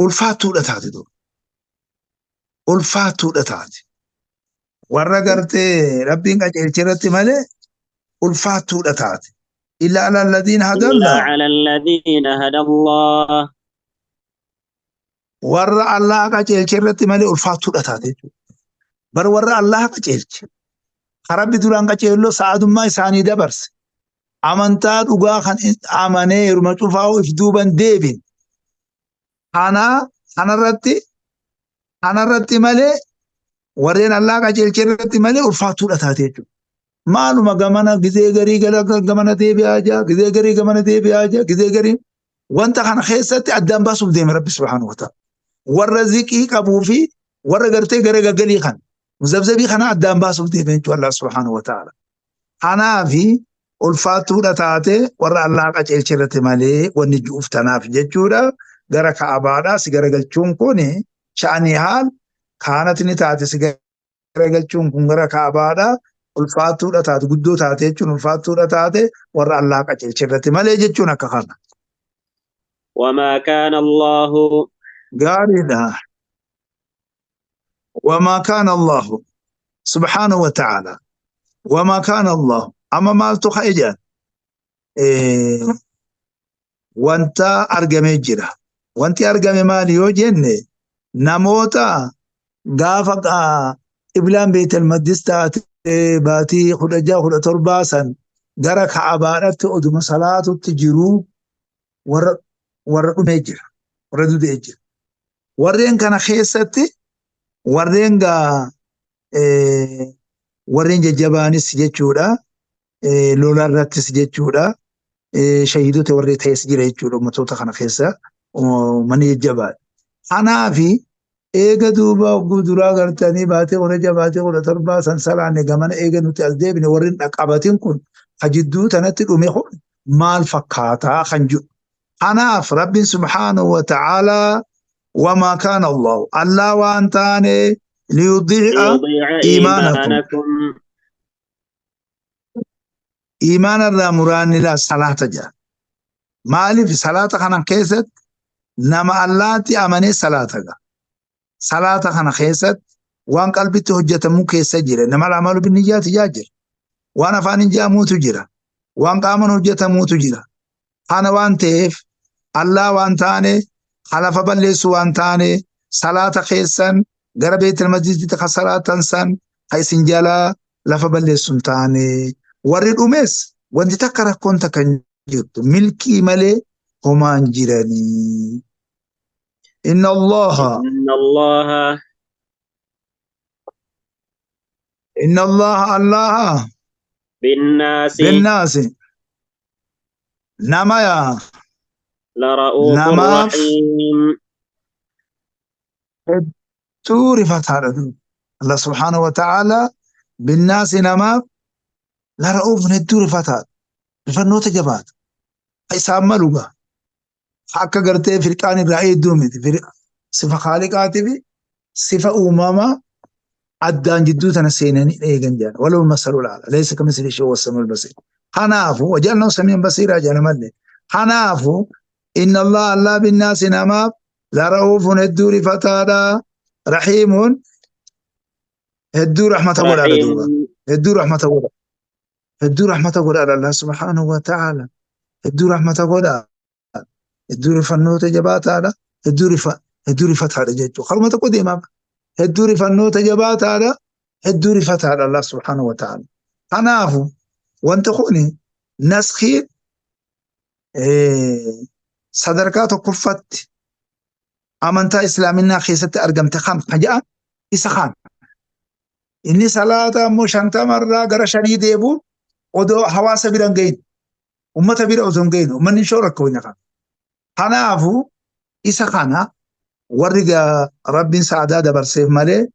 Ulfaattuudha taate duuba. Ulfaattuudha taate. Warra gartee Rabbiin qajeelche irratti malee ulfaattuudha taate. Illaa ala alladhiina hadallah. Illaa ala alladhiina hadallah. Warra Allah qajeelche irratti malee ulfaattuudha taate jechuudha. Bar warra Allah qajeelche. Rabbi duraan qajeelloo sa'adummaa isaanii dabarse. Amantaa dhugaa kan amanee yeruma cufaa if duuban deebin. Kanarratti malee Warreen Allah qajeelche irratti malee ulfaattuudha taate jechuudha. Maaluma gamana gizee garii gamana deebi'aa jira, gizee garii gamana deebi'aa jira, gizee garii wanta kana keessatti addaan baasuuf deeme Rabbi subhaanahu wa ta'ala. Warra ziqii qabuu fi warra gartee gara gaggalii kana muzabzabii kana addaan baasuuf deeme jechuudha Allah subhaanahu wa ta'ala. Kanaafi ulfaattuudha taate warra Allah qajeelche irratti malee wanni ju'uuf tanaaf jechuudha. Gara Ka'abaadhaa si garagalchuun kun sha'anii haal kaanati ni taate si garagalchuun kun gara Ka'abaadhaa ulfaattuudha taate guddoo taate jechuun ulfaattuudha taate warra Allah qajeelche irratti malee jechuun akka kana. وما كان الله Gaariidha. وما كان الله سبحانه وتعالى وما كان الله أما مالtu ka'e jedhan wanta argamee jira. Wanti argame maali yoo jenne namoota gaafa qiblaan Beetel Maqdis taate baatii 16 17 san gara Ka'abaadhaatti oduma salaatutti jiruu warra dhumee jira. Warra du'ee jira. Warreen kana keessatti warreen gaa warreen jajjabaanis jechuudha. Lola irrattis jechuudha. Shahiidota warree ta'es jira jechuudha uummattoota kana keessa manni jajjabaadha. Kanaafi eega duuba hogguu duraa gartanii baatee 16 baatee 17 san salaanne gamana eega nuti as deebine warreen dhaqqabatin kun ka jidduu tanatti dhume kun maal fakkaataa kan jiru. Kanaaf Rabbiin subhaanahu wa ta'aalaa وما كان الله الله waan taane liyudii'a iimaanakum. إيمانكم Iimaana irraa muraanni laa salaata jedha. Maaliif salaata kana keessatti nama Allaatti amanee salaata ga'a. Salaata kana keessatti waan qalbitti hojjetamuu keessa jira. Nama amalu binniyyaati jaa jira. Waan afaan hin jaamuutu jira. Waan qaamaan hojjetamuutu jira. Kana waan ta'eef Allah waan taane halafa balleessu waan taane salaata keessan gara Beetel Masjiditti ka salaatan san ka isin jalaa lafa balleessu hin taane. Warri dhumes wanti takka rakkoon takka hin jirtu. Milkii malee homaa hin jiranii. Inna Allaha إن الله Inna Allaha Allaha بالناس binnaasi nama yaa لرؤوف namaaf رحيم hedduu rifataadha. Allah subhaanahu wa ta'ala binnaasi namaaf lara'uuf hedduu rifataadha. Rifannoota jabaata. Isaan maluga. Akka gartee firqaan irraa eedduu miti. Sifa khaaliqaatii fi sifa uumamaa addaan jidduu tana seenanii eegan jedhan. Walahul masalul a'laa. Laysa kamislihi shay'un huwa samiul basiir. Kanaafu waja'alnahu samii'an basiiraa jedhan malee. Kanaafu inna Allah Allah binnaasi namaaf lara'uufun hedduu rifataadha. Rahiimun hedduu rahmata godhaadha duuba. رحيم Hedduu rahmata godha. Hedduu rahmata godhaadha Allah subhaanahu wa ta'ala. Hedduu rahmata godhaa. Hedduu rifannoota jabaataadha. Hedduu rifataadha jechuudha. Karuma tokko deemaa. Hedduu rifannoota jabaataadha. Hedduu rifataadha Allah subhaanahu wa ta'ala. Kanaafu wanti kuni naskii sadarkaa tokkoffaatti amantaa islaaminaa keessatti argamte kan jedhan isa kan. Inni salaata immoo 50 irraa gara 5 deebi'uun odoo hawaasa bira hin gahin. Uummata bira osoo hin gahin. Uummanni shoora akka hin kana. Kanaafu isa kana warri Rabbiin sa'aadaa dabarseef malee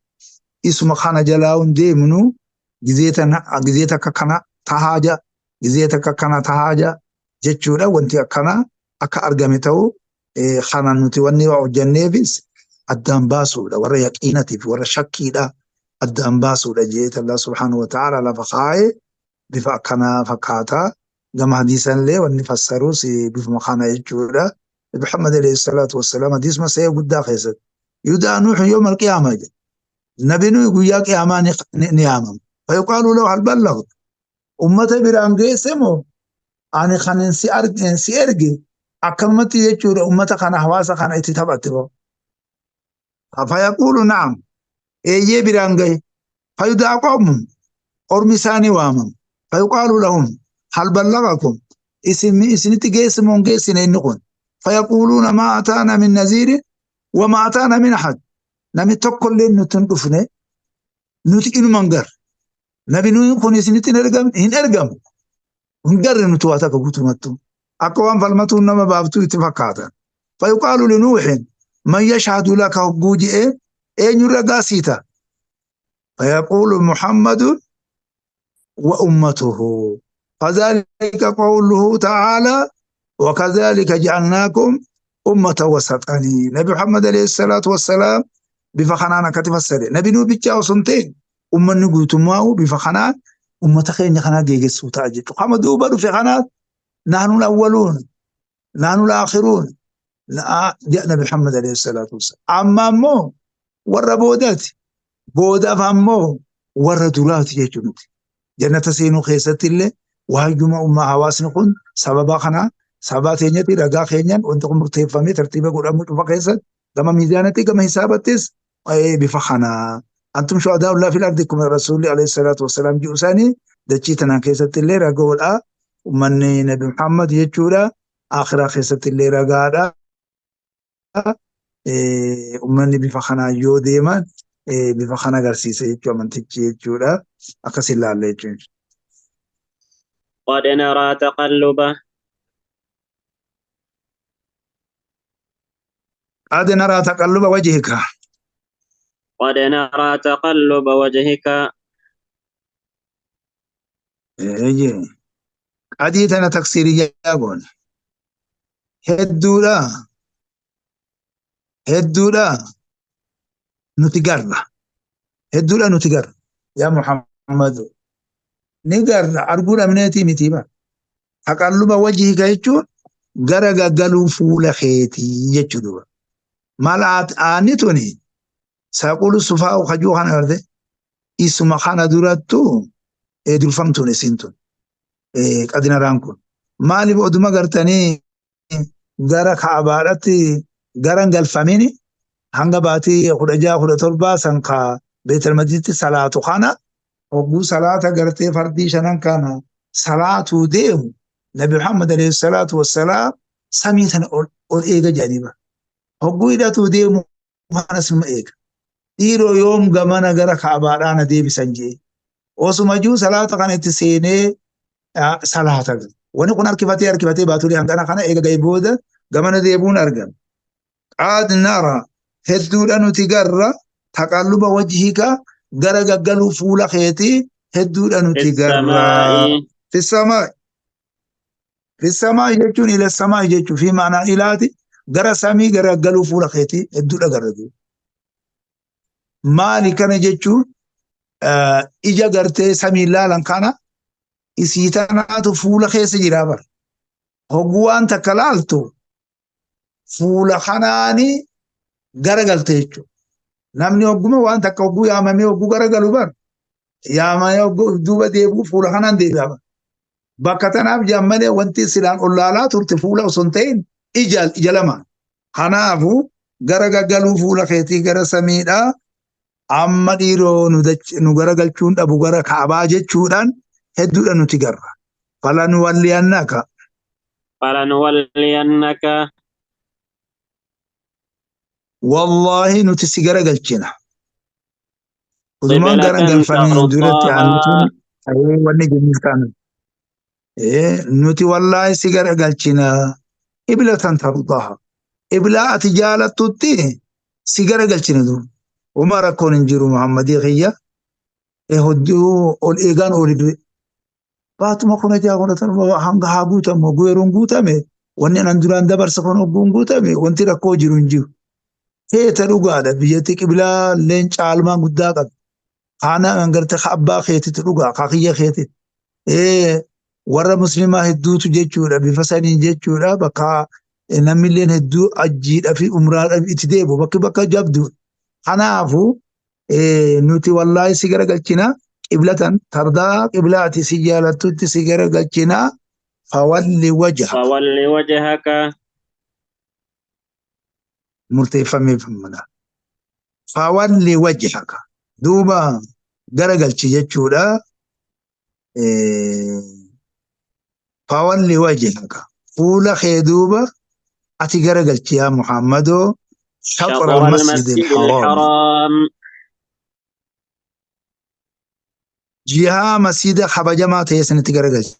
isuma kana jalaa hin deemnu gizee takka kana tahaa jaa gizee takka kana tahaa jaa jechuudha. Wanti akkana akka argame ta'u kana nuti wanni waa hojjenneefis addaan baasuudha. Warra yaqiinatiif warra shakkiidha addaan baasuudha jeeta Allah subhaanahu wa ta'ala lafa kaa'ee bifa akkanaa fakkaataa. Gama hadiisanillee wanni fassarus bifuma kana jechuudha. Muhammad alayhi salaatu wassalaam hadiisuma sahih guddaa keessatti yudaa Nuuhu yawma alqiyaamaa jedha. Nabi Nuuhu guyyaa qiyaamaa ni yaamama. Fayuqaalu lahu hal ballagta? Ummata biraan geesse moo ani kan si erge akkanumatti jechuudha ummata kana hawaasa kana itti taphatte moo? Fayaquulu na'am eeyyee biraan gahe. Fayudaa qawmun ormi isaanii waamamu. Fayuqaalu lahum hal ballagakum? Isinitti geesse moo hin geessine inni kun? Fayaquuluuna maa ataana min naziirin wa maa ataana min ahad. Namni tokkollee nutti hin dhufne Nuti inuma hin garre. Nabi Nuuhin kun isinitti hin ergamne hin ergamu. Hin garre nuti waa takka guutumattu. Akka waan falmatuun nama baaftuu itti fakkaatan. Fayuqaalu linuuhin man yashhadu laka hogguu je'ee eenyu ragaa sii ta'a? Fayaquulu Muhammadun wa ummatuhu. Fadhalika qawluhu ta'ala wakadhalika ja'alnaakum ummata wasatanii. Nabi Muhammad alayhi salaatu wassalaam bifa kanaan akkatti fassare. Nabi Nuuh bichaa osoo hin ta'in ummanni guutummaa'u bifa kanaan ummata keenya kanaa geegessuu ta'a jechuudha. Kama duuba dhufe kanaa naanul awwaluun naanul aakhiruun jedha Nabi Muhammad alayhi salaatu wassalaam. Amma ammoo warra boodaati. Boodaaf ammoo warra duraati jechuudha nuti. Jannata seenuu keessatti illee waayyuma ummaa hawaasni kun sababa kanaa sababa teenyatti ragaa keenyaan wanti kun murteeffamee tartiiba godhamuu cufa keessatti gama miizaanatti gama hisaabattis bifa kanaa. Antum shuhadaa fil ardi akkuma rasuulli alayhi salaatu wassalaam jedhu isaanii dachii tanaan keessatti illee ragoodha. Ummanni Nabi Muhammad jechuudha. Akhiraa keessatti illee ragaadha. Ummanni bifa kanaan yoo deeman bifa kana agarsiisa jechuudha amantichi jechuudha. Akkas ilaalla jechuudha. قد نرى تقلب قد نرى تقلب وجهك. قد نرى تقلب وجهك. Adii tana taksiiriyyaa goona. Hedduudha. Hedduudha. Nuti garra. Hedduudha nuti garra. Yaa Muhammadu. Ni garra arguu dhabneetii miti bara. Taqalluba wajhika jechuun gara gaggaluu fuula keetii jechuudha. Maal aanni tuni saqulu sufaa'u kajuu kana garte isuma kana durattu durfamtuun isiin tun qadinaraan kun. Maaliif oduma gartanii gara ka'abaadhaatti gara hin galfamini hanga baatii 16 17 san ka Beetel Maqdisitti salaatu kana hogguu salaata gartee fardii shanan kana salaatuu deemu Nabi Muhammad alayhi salaatu wassalaam samii tana ol eega jedhanii bara. Hogguu hidhatuu deemu kanas numa eega. Dhiiroo yoom gamana gara ka'abaadhaa na deebisan jee. Osuma jiru salaata kana itti seenee salaata. Wanni kun harkifatee harkifatee baatulee hangana kana eega ga'e booda gamana deebuun argama. Qad nara hedduudha nuti garra taqalluba wajhika gara gaggaluu fuula keetii hedduudha nuti garra. Fissamaa. Fissamaa jechuun ila samaa jechuun fi maanaa ilaati gara samii gara gaggaluu fuula keetii hedduudha garra. Maali kana jechuun ija gartee samii laalan kana isii tanaatu fuula keessa jira bara. Hogguu waan takka laaltu fuula kanaani garagalte jechuudha. Namni hogguma waan takka hogguu yaamamee hogguu garagalu bara. Yaamamee hogguu duuba deebi'u fuula kanaan deebi'a bara. Bakka tanaaf jaammalee wanti silaan ol laalaa turte fuula osoo hin ta'in ija lama. Kanaafuu gara gaggaluu fuula keetii gara samiidhaa amma dhiiroo nu garagalchuun dhabu gara kaabaa jechuudhaan hedduudha nuti garra. Falanuwalliyannaka. Falanuwalliyannaka. Wallaahi nuti si garagalchina. Udumaan garagalfameen duratti aanutuun wanni jennuuf taanu. Nuti wallaahi si garagalchina. Iblatan tardaha. Iblaa ati jaalattutti si garagalchina dur. Uma rakkoon hin jiru Muhammadii kiyya. Hedduu ol eegaan oli du'e. Baatuma 16 17 hanga haa guutamu hogguu yeroon guutame wanni anan duraan dabarsa kun hogguun guutame wanti rakkoo jiru hin jiru. Teeta dhugaadha biyyatti qiblaa illeen caalmaa guddaa qabdi. Kaana garte ka abbaa keetitti dhugaa ka kiyya keetitti. Warra muslimaa hedduutu jechuudha bifa saniin jechuudha bakka namni illeen hedduu ajjiidhaa fi umraadhaaf itti deebi'u bakki bakka jabduudha. Kanaafu nuti wallaahi si garagalchina qiblatan tardaa qiblaati si jaalattutti si garagalchina fawalli wajhaka. Fawalli wajhaka. Murteeffameef mala. Fawalli wajhaka. Duuba garagalchi jechuudha. Fawalli wajhaka. Fuula kee duuba ati garagalchi yaa Muhammadoo. شطر المسجد الحرام. Jihaa masjida kabajamaa ta'e sanitti garagalchi.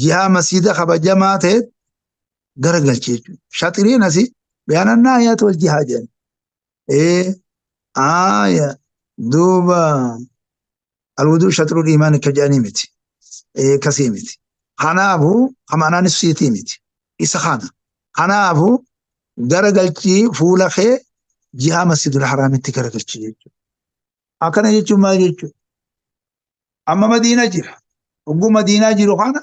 Jihaa masjida kabajamaa ta'e garagalchi jechuudha. Shaxiriin asii bayaanannaa ayaatu wal jihaa jedhan. Aaya duuba alwuduu shaxirul iimaan akka jedhanii miti. Kasii miti. Kanaafuu kamanaanis siitii miti. Isa kana. Kanaafuu garagalchii fuula kee jihaa masjidul haraamitti garagalchi jechuudha. Akkana jechuun maal jechuudha? Amma Madiina jira. Hogguu Madiinaa jiru kana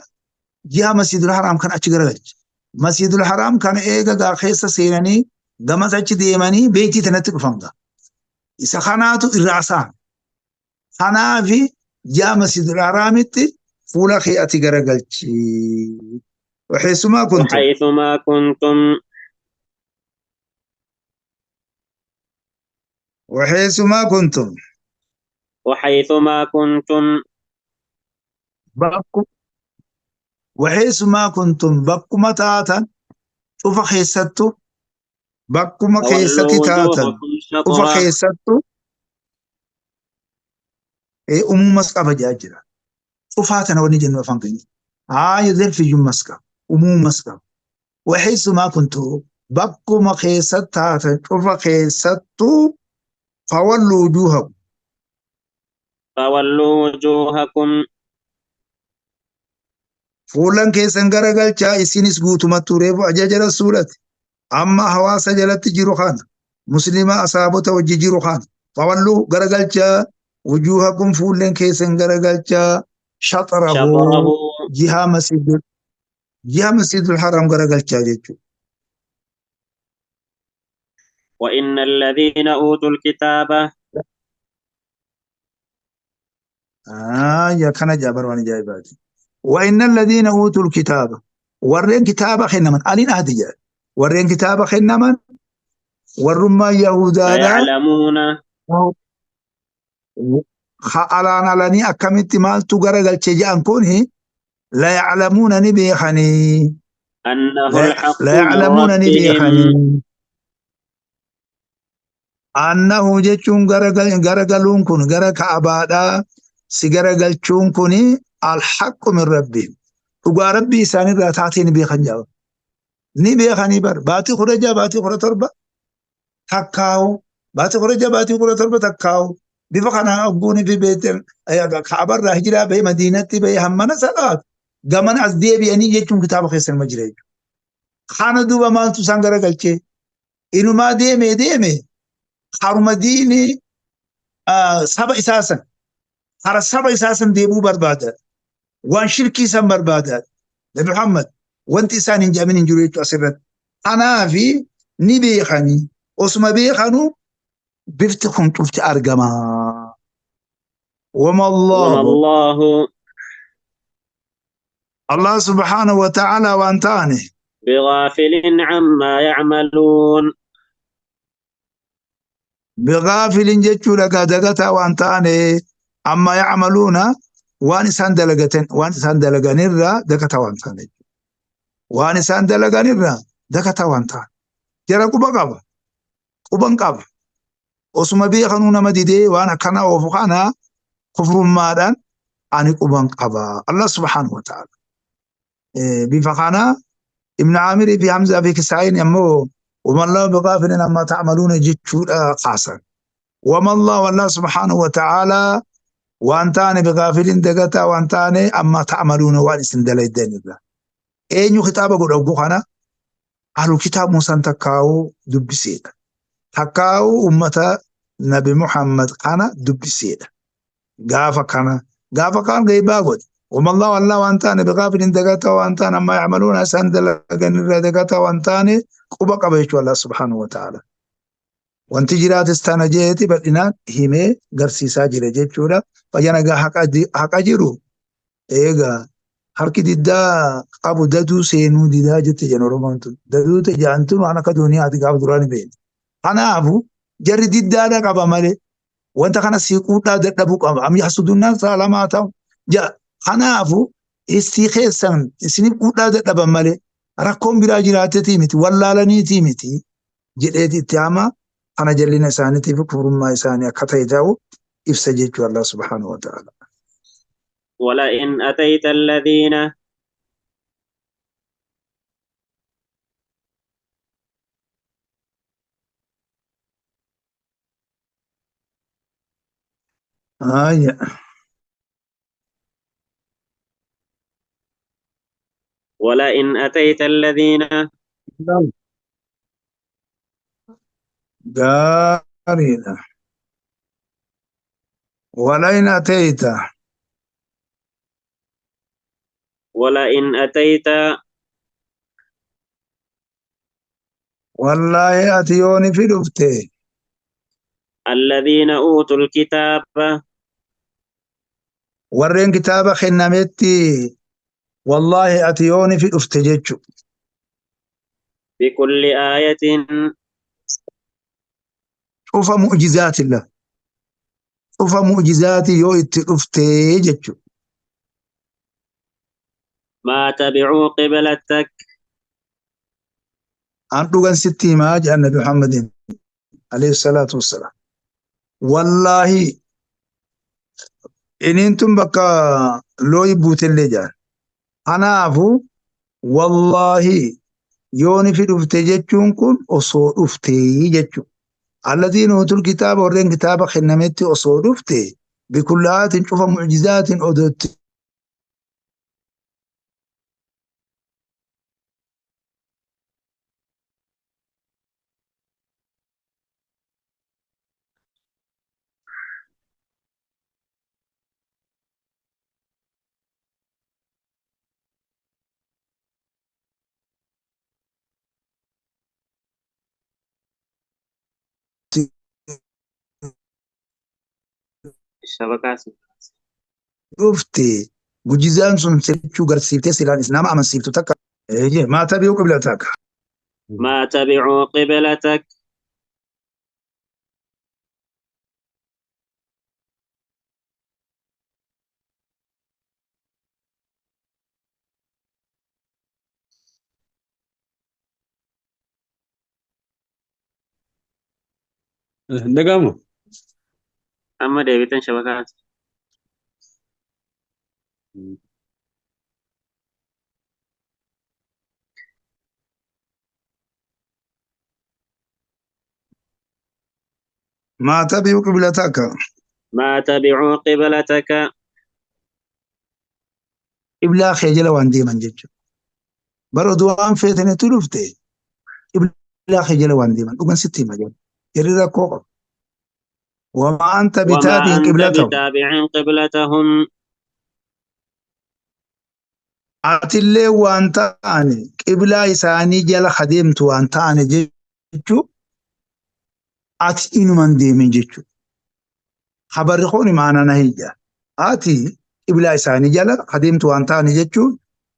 jiha Masjidul Haraam kan achi garagalche. Masjidul Haraam kana eega gaa keessa seenanii gamas achi deemanii beektii tanatti dhufan gaa. Isa kanaatu irraa saame. Kanaafi jiha Masjidul Haraamitti fuula kee ati garagalchi. Waxeessumaa kuntum. وحيثما كنتم Waxeessumaa kuntum. وحيثما كنتم Bakku waxeessumaa kuntum bakkuma taatan cufa keessattu bakkuma فولوا keessatti taatan وجوهكم cufa شطره keessattu umumas qaba jaa jira. Cufaa tana wanni jennu afaan keenya. Haaya zarfiyyummas qaba. Umumas qaba. Waxeessumaa kuntum bakkuma keessatti taatan cufa keessattu fawalluu wujuuhakum. فولوا وجوهكم Fuulan keessan garagalchaa isinis guutumatti reefu ajaja rasuulati. Amma hawaasa jalatti jiru kana muslima asaabota wajji jiru kana fawalluu garagalchaa wujuuhakum fuulleen keessan garagalchaa shaxarahu شطره jihaa masjidul jiha masjidul haram garagalchaa jechuudha. وإن الذين أوتوا الكتاب Yaa kana jaabar waan ajaa'ibaati. وإن الذين أوتوا الكتاب warreen kitaaba kennaman aliin ahdi jedha warreen kitaaba kennaman warrummaa Yahudaadhaa ليعلمون alaan alanii akkamitti maaltu garagalche jedhan kun la yaclamuuna ni beekanii أنه الحق la من yaclamuuna ni ربهم beekanii annahu jechuun garagaluun kun gara ka'abaadhaa si garagalchuun kun alhaqqu min rabbihim dhugaa rabbii isaanirraa taatee ni beekan jedha ni beekanii bar baatii 16 baatii 17 takkaawu baatii 16 baatii 17 takkaawu bifa kanaan ogguun fi beektan ka'abarraa hijiraa bahee madiinatti bahee hammana salaatu gamana as deebi'anii jechuun kitaaba keessa nima jira jechuudha. Kana duuba maaltu isaan garagalchee inumaa deeme deeme haruma diini saba isaa san hara saba isaa san deemuu barbaada. Waan shirkii san barbaada. Nabi Muhammad wanti isaan hin jedhamin hin jiru jechuudha asirratti. Kanaafi ni beekanii osuma beekanuu bifti kun cufti argama. Wama وما Allahu الله Allah subhaanahu wa ta'ala waan taane بغافل عما يعملون bigaafilin jechuudha gaa dagataa waan taane amma yacmaluuna waan isaan dalagatan waan isaan dalaganirraa dagataa waan taane waan isaan dalaganirraa dagataa waan taane jara quba qaba quban qaba osuma beekanuu nama didee waan akkana oofu kana kufrummaadhaan ani quban qaba Allah subhaanahu wa ta'ala bifa kana Ibn Aamirii fi Hamzaa fi Kisaa'iin ammoo وما الله بغافل عما تعملون جتشودا خاصا وما الله والله سبحانه وتعالى وانتاني بغافل دغتا وانتاني اما تعملون وان سندليدن اينو خطاب قد اوغو خنا اهل الكتاب موسى تكاو دبسيدا تكاو امه نبي محمد خنا دبسيدا غافا كان غافا كان غيبا قد وما الله والله وانتاني بغافل دغتا وانتاني اما يعملون سندلغن دغتا وانتاني quba qaba jechuudha Allah subhaanahu wa ta'ala. Wanti jiraates tana jeeti bal'inaan himee garsiisaa jira jechuudha. Fayyaa nagaa haqa jiru eegaa harki diddaa qabu daduu seenuu didaa jette jedhan Oromoon tun. Daduu ta'e waan akka duniyaati gaafa duraan hin beekne. Kanaafu jarri diddaadha qaba malee wanta kana siiquudhaa dadhabuu qaba. Amni hasudunnaan saalamaa ta'u. Kanaafu isii keessan isiniif quudhaa dadhaban malee rakkoon biraa jiraateetii miti wallaalaniitii miti jedheeti itti hama kana jallina isaaniitiif kufrummaa isaanii akka ta'e ta'u Ibsa jechuu Allah subhaanahu wa ta'ala. ولئن أتيت الذين Aya. ولئن أتيت الذين Gaariidha. ولئن أتيت ولئن أتيت wallaahi ati yooni fi dhufte الذين أوتوا الكتاب warreen kitaaba kennametti wallaahi ati yooni fi dhufte jechu بكل آية cufa mu'jizaatilla cufa mu'jizaati yoo itti dhufte jechu ما تبعوا قبلتك an dhugan sitti himaa jedhan nabi Muhammadin alayhi salaatu wassalaam wallaahi iniin tun bakka looyi buutellee jedhan kanaafu wallaahi yooni fi dhufte jechuun kun osoo dhufte jechu alladhiina utul kitaaba warreen kitaaba kennametti osoo dhufte bikulli aayatin cufa mu'jizaatin odootti الشبكة dhufte mu'jizaan sun jechuu garsiiftee silaan nama amansiiftu takka eeyyee maa tabi'u qiblataka ما تبعوا قبلتك Dhaga'amu? أما ديبتن شبكات maa tabi'u qiblataka ما تبعوا قبلتك qiblaa kee jala waan deeman jechuudha. Bara oduu waan feetanitti dhufte qiblaa kee jala waan deeman dhugan sitti hima jedhu. Jarri rakkoo qabu. Wamaa anta وما bitaabi'in أنت qiblatahum. بتابع قبلتهم Atillee waan ta'ane qiblaa isaanii jala adeemtu waan ta'ane jechuu ati inuman deemin jechuudha. Habarri kun maana na hiyya. Ati qiblaa isaanii jala adeemtu waan ta'ane jechuun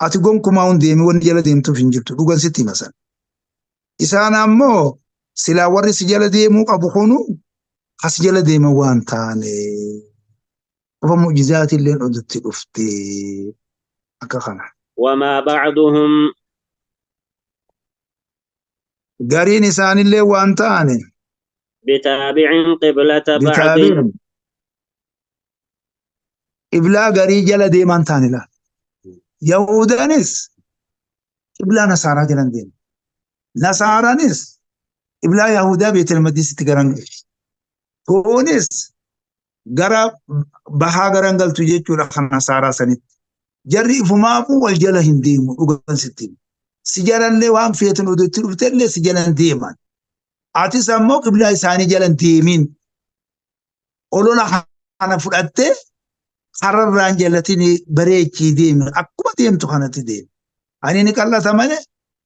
ati gonkumaa hin deemin wanni jala deemtuuf hin jirtu dhugan sitti hima sana. Isaan ammoo silaa warri si jala deemuu qabu kunu as jala deeman waan taane qofa mu'jizaatii illeen odutti dhufte akka kana. وما بعضهم Gariin isaanillee waan ta'ane بتابع قبلة بعض bitaabiin qiblaa garii jala deeman taane laal. Yahudaanis qiblaa Nasaaraa jalan deema. Nasaaraanis qiblaa Yahudaa Beetel Maqdisitti garan galti. Kunis gara bahaa garan galtu jechuudha kan Nasaaraa sanitti. Jarri ifumaafuu wal jala hin deemu dhugan sitti. Si jalallee waan feetan oduutti dhuftellee si jala hin deeman. Atis ammoo qiblaa isaanii jala hin deemin. Olola kana fudhattee kararraan jalatin bareechii deemi. Akkuma deemtu kanatti deemi. Ani ni qallata malee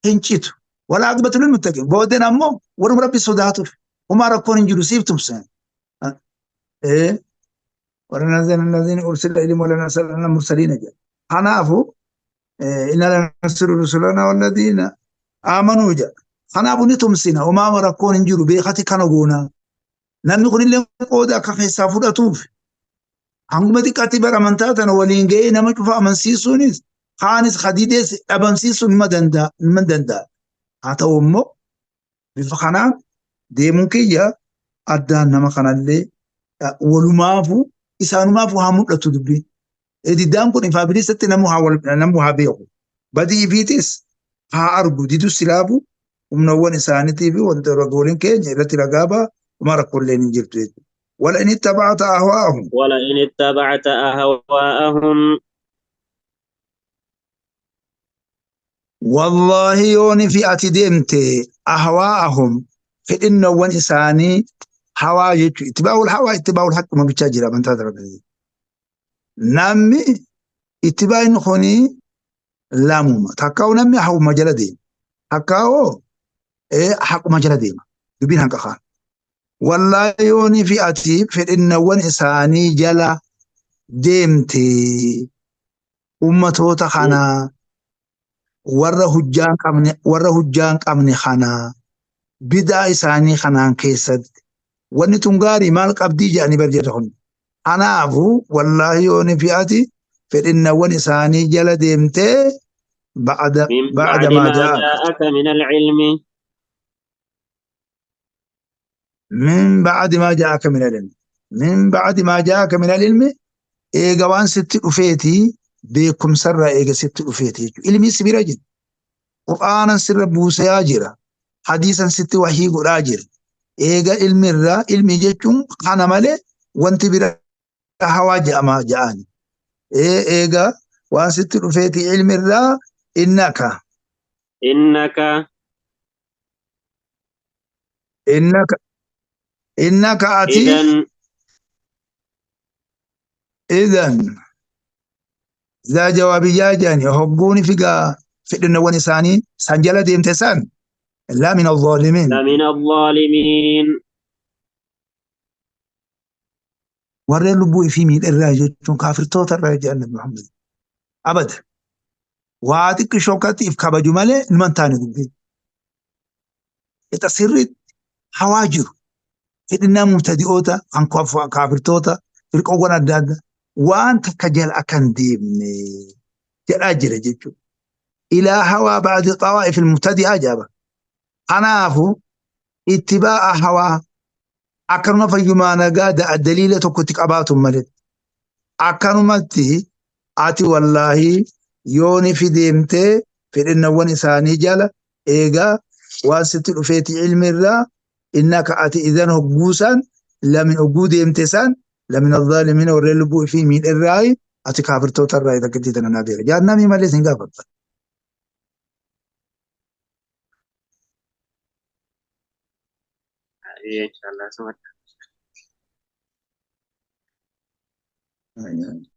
hin citu. Walaa aqibatu lil muttaqin. Booddeen ammoo warra rabbi sodaatuuf homaa rakkoon hin jiru siif tumsan. ولنزل الذين أرسل إليهم ولنرسلن المرسلين jedha. Kanaafuu inna lanansiru rusulana walladhiina aamanuu jedha. Kanaafuu ni tumsina homaa rakkoon hin jiru beekati kana goona. Namni kunillee qooda akka keessaa fudhatuuf hanguma xiqqaatti bara amantaa tana waliin ga'ee nama cufa amansiisuunis kaanis hadiidees dhabamsiisuun nima danda'a nima danda'a. Haa ta'u immoo bifa kanaan deemuun kiyya addaan nama kanallee Walumaafu isaanumaaf haa mul'atu dubbiin. Diddaan kun ifaa bilisatti namuu haa beeku. Badii ifiitis haa argu didus silaafu humnawwan isaaniitii fi wanta ragooleen keenya irratti ragaa ba'a uma rakkooleen hin jirtu jechuudha. ولئن اتبعت أهواءهم ولئن اتبعت أهواءهم والله يوني في أتدمت أهواءهم في إنه إساني هوا اتباع الهوى اتباع الحق ما بتشاجر من تدرك نمي اتباع خوني لاموما تكاو نمي حو مجلدي حكاو إيه حق مجلدي دبين هنك خان والله يوني في أتي في إنه إساني جلا ديمتي أمته تخنا warra hujjaan qabne kana bidaa isaanii kanaan keessatti wanni tun gaarii maal qabdii jedhanii barjeeta kun. Kanaafu wallaahi yooni fi'ati fedhinnawwan isaanii jala deemtee ba'ada maa jaa'aka min al-ilmi. Min ba'adi maa jaa'aka min al-ilmi. Min ba'adi maa jaa'aka min al-ilmi eega waan sitti dhufeetii beekumsarraa eega sitti dhufeeti jechuudha. Ilmi si bira jira. Qur'aanan sirra buusaa jira. Hadiisan sitti wahii godhaa jira. Eega ilmirraa ilmi jechuun kana malee wanti bira hawaa jedhama jedhani. Eega waan sitti dhufeeti ilmirraa innaka. Innaka. Innaka. Innaka ati. Idan. ذا جوابي جاني هقوني فيقا فإن ونساني سنجلة ديمتسان لا من الظالمين لا من الظالمين ورّي لبوي في مين الراجل كافر توت الراجل النبي محمد أبدا وعاتك شوكاتي في كابا جمالة نمان تاني دبي يتصير حواجر فإننا مبتدئوتا عن كافر توتا فرقونا الدادة waan takka jala akkan deemne jedhaa jira jechuudha. Ilaa hawaa ba'di xawaa'if al-mubtadi'a jaaba. Kanaafu ittibaa'a hawaa akkanuma fayyumaa nagaa daliila tokkotti qabaatu malee. Akkanumatti ati wallaahi yooni fi deemtee fedhinnawwan isaanii jala eegaa waan sitti dhufeeti ilmirraa innaka ati idan hogguusan lamin hogguu deemte san لمن الظالمين ورلبوا في من الرأي أتي كافر توت الرأي تكتي تنا نبيه جانا مي مالي سينغافور. إن شاء الله.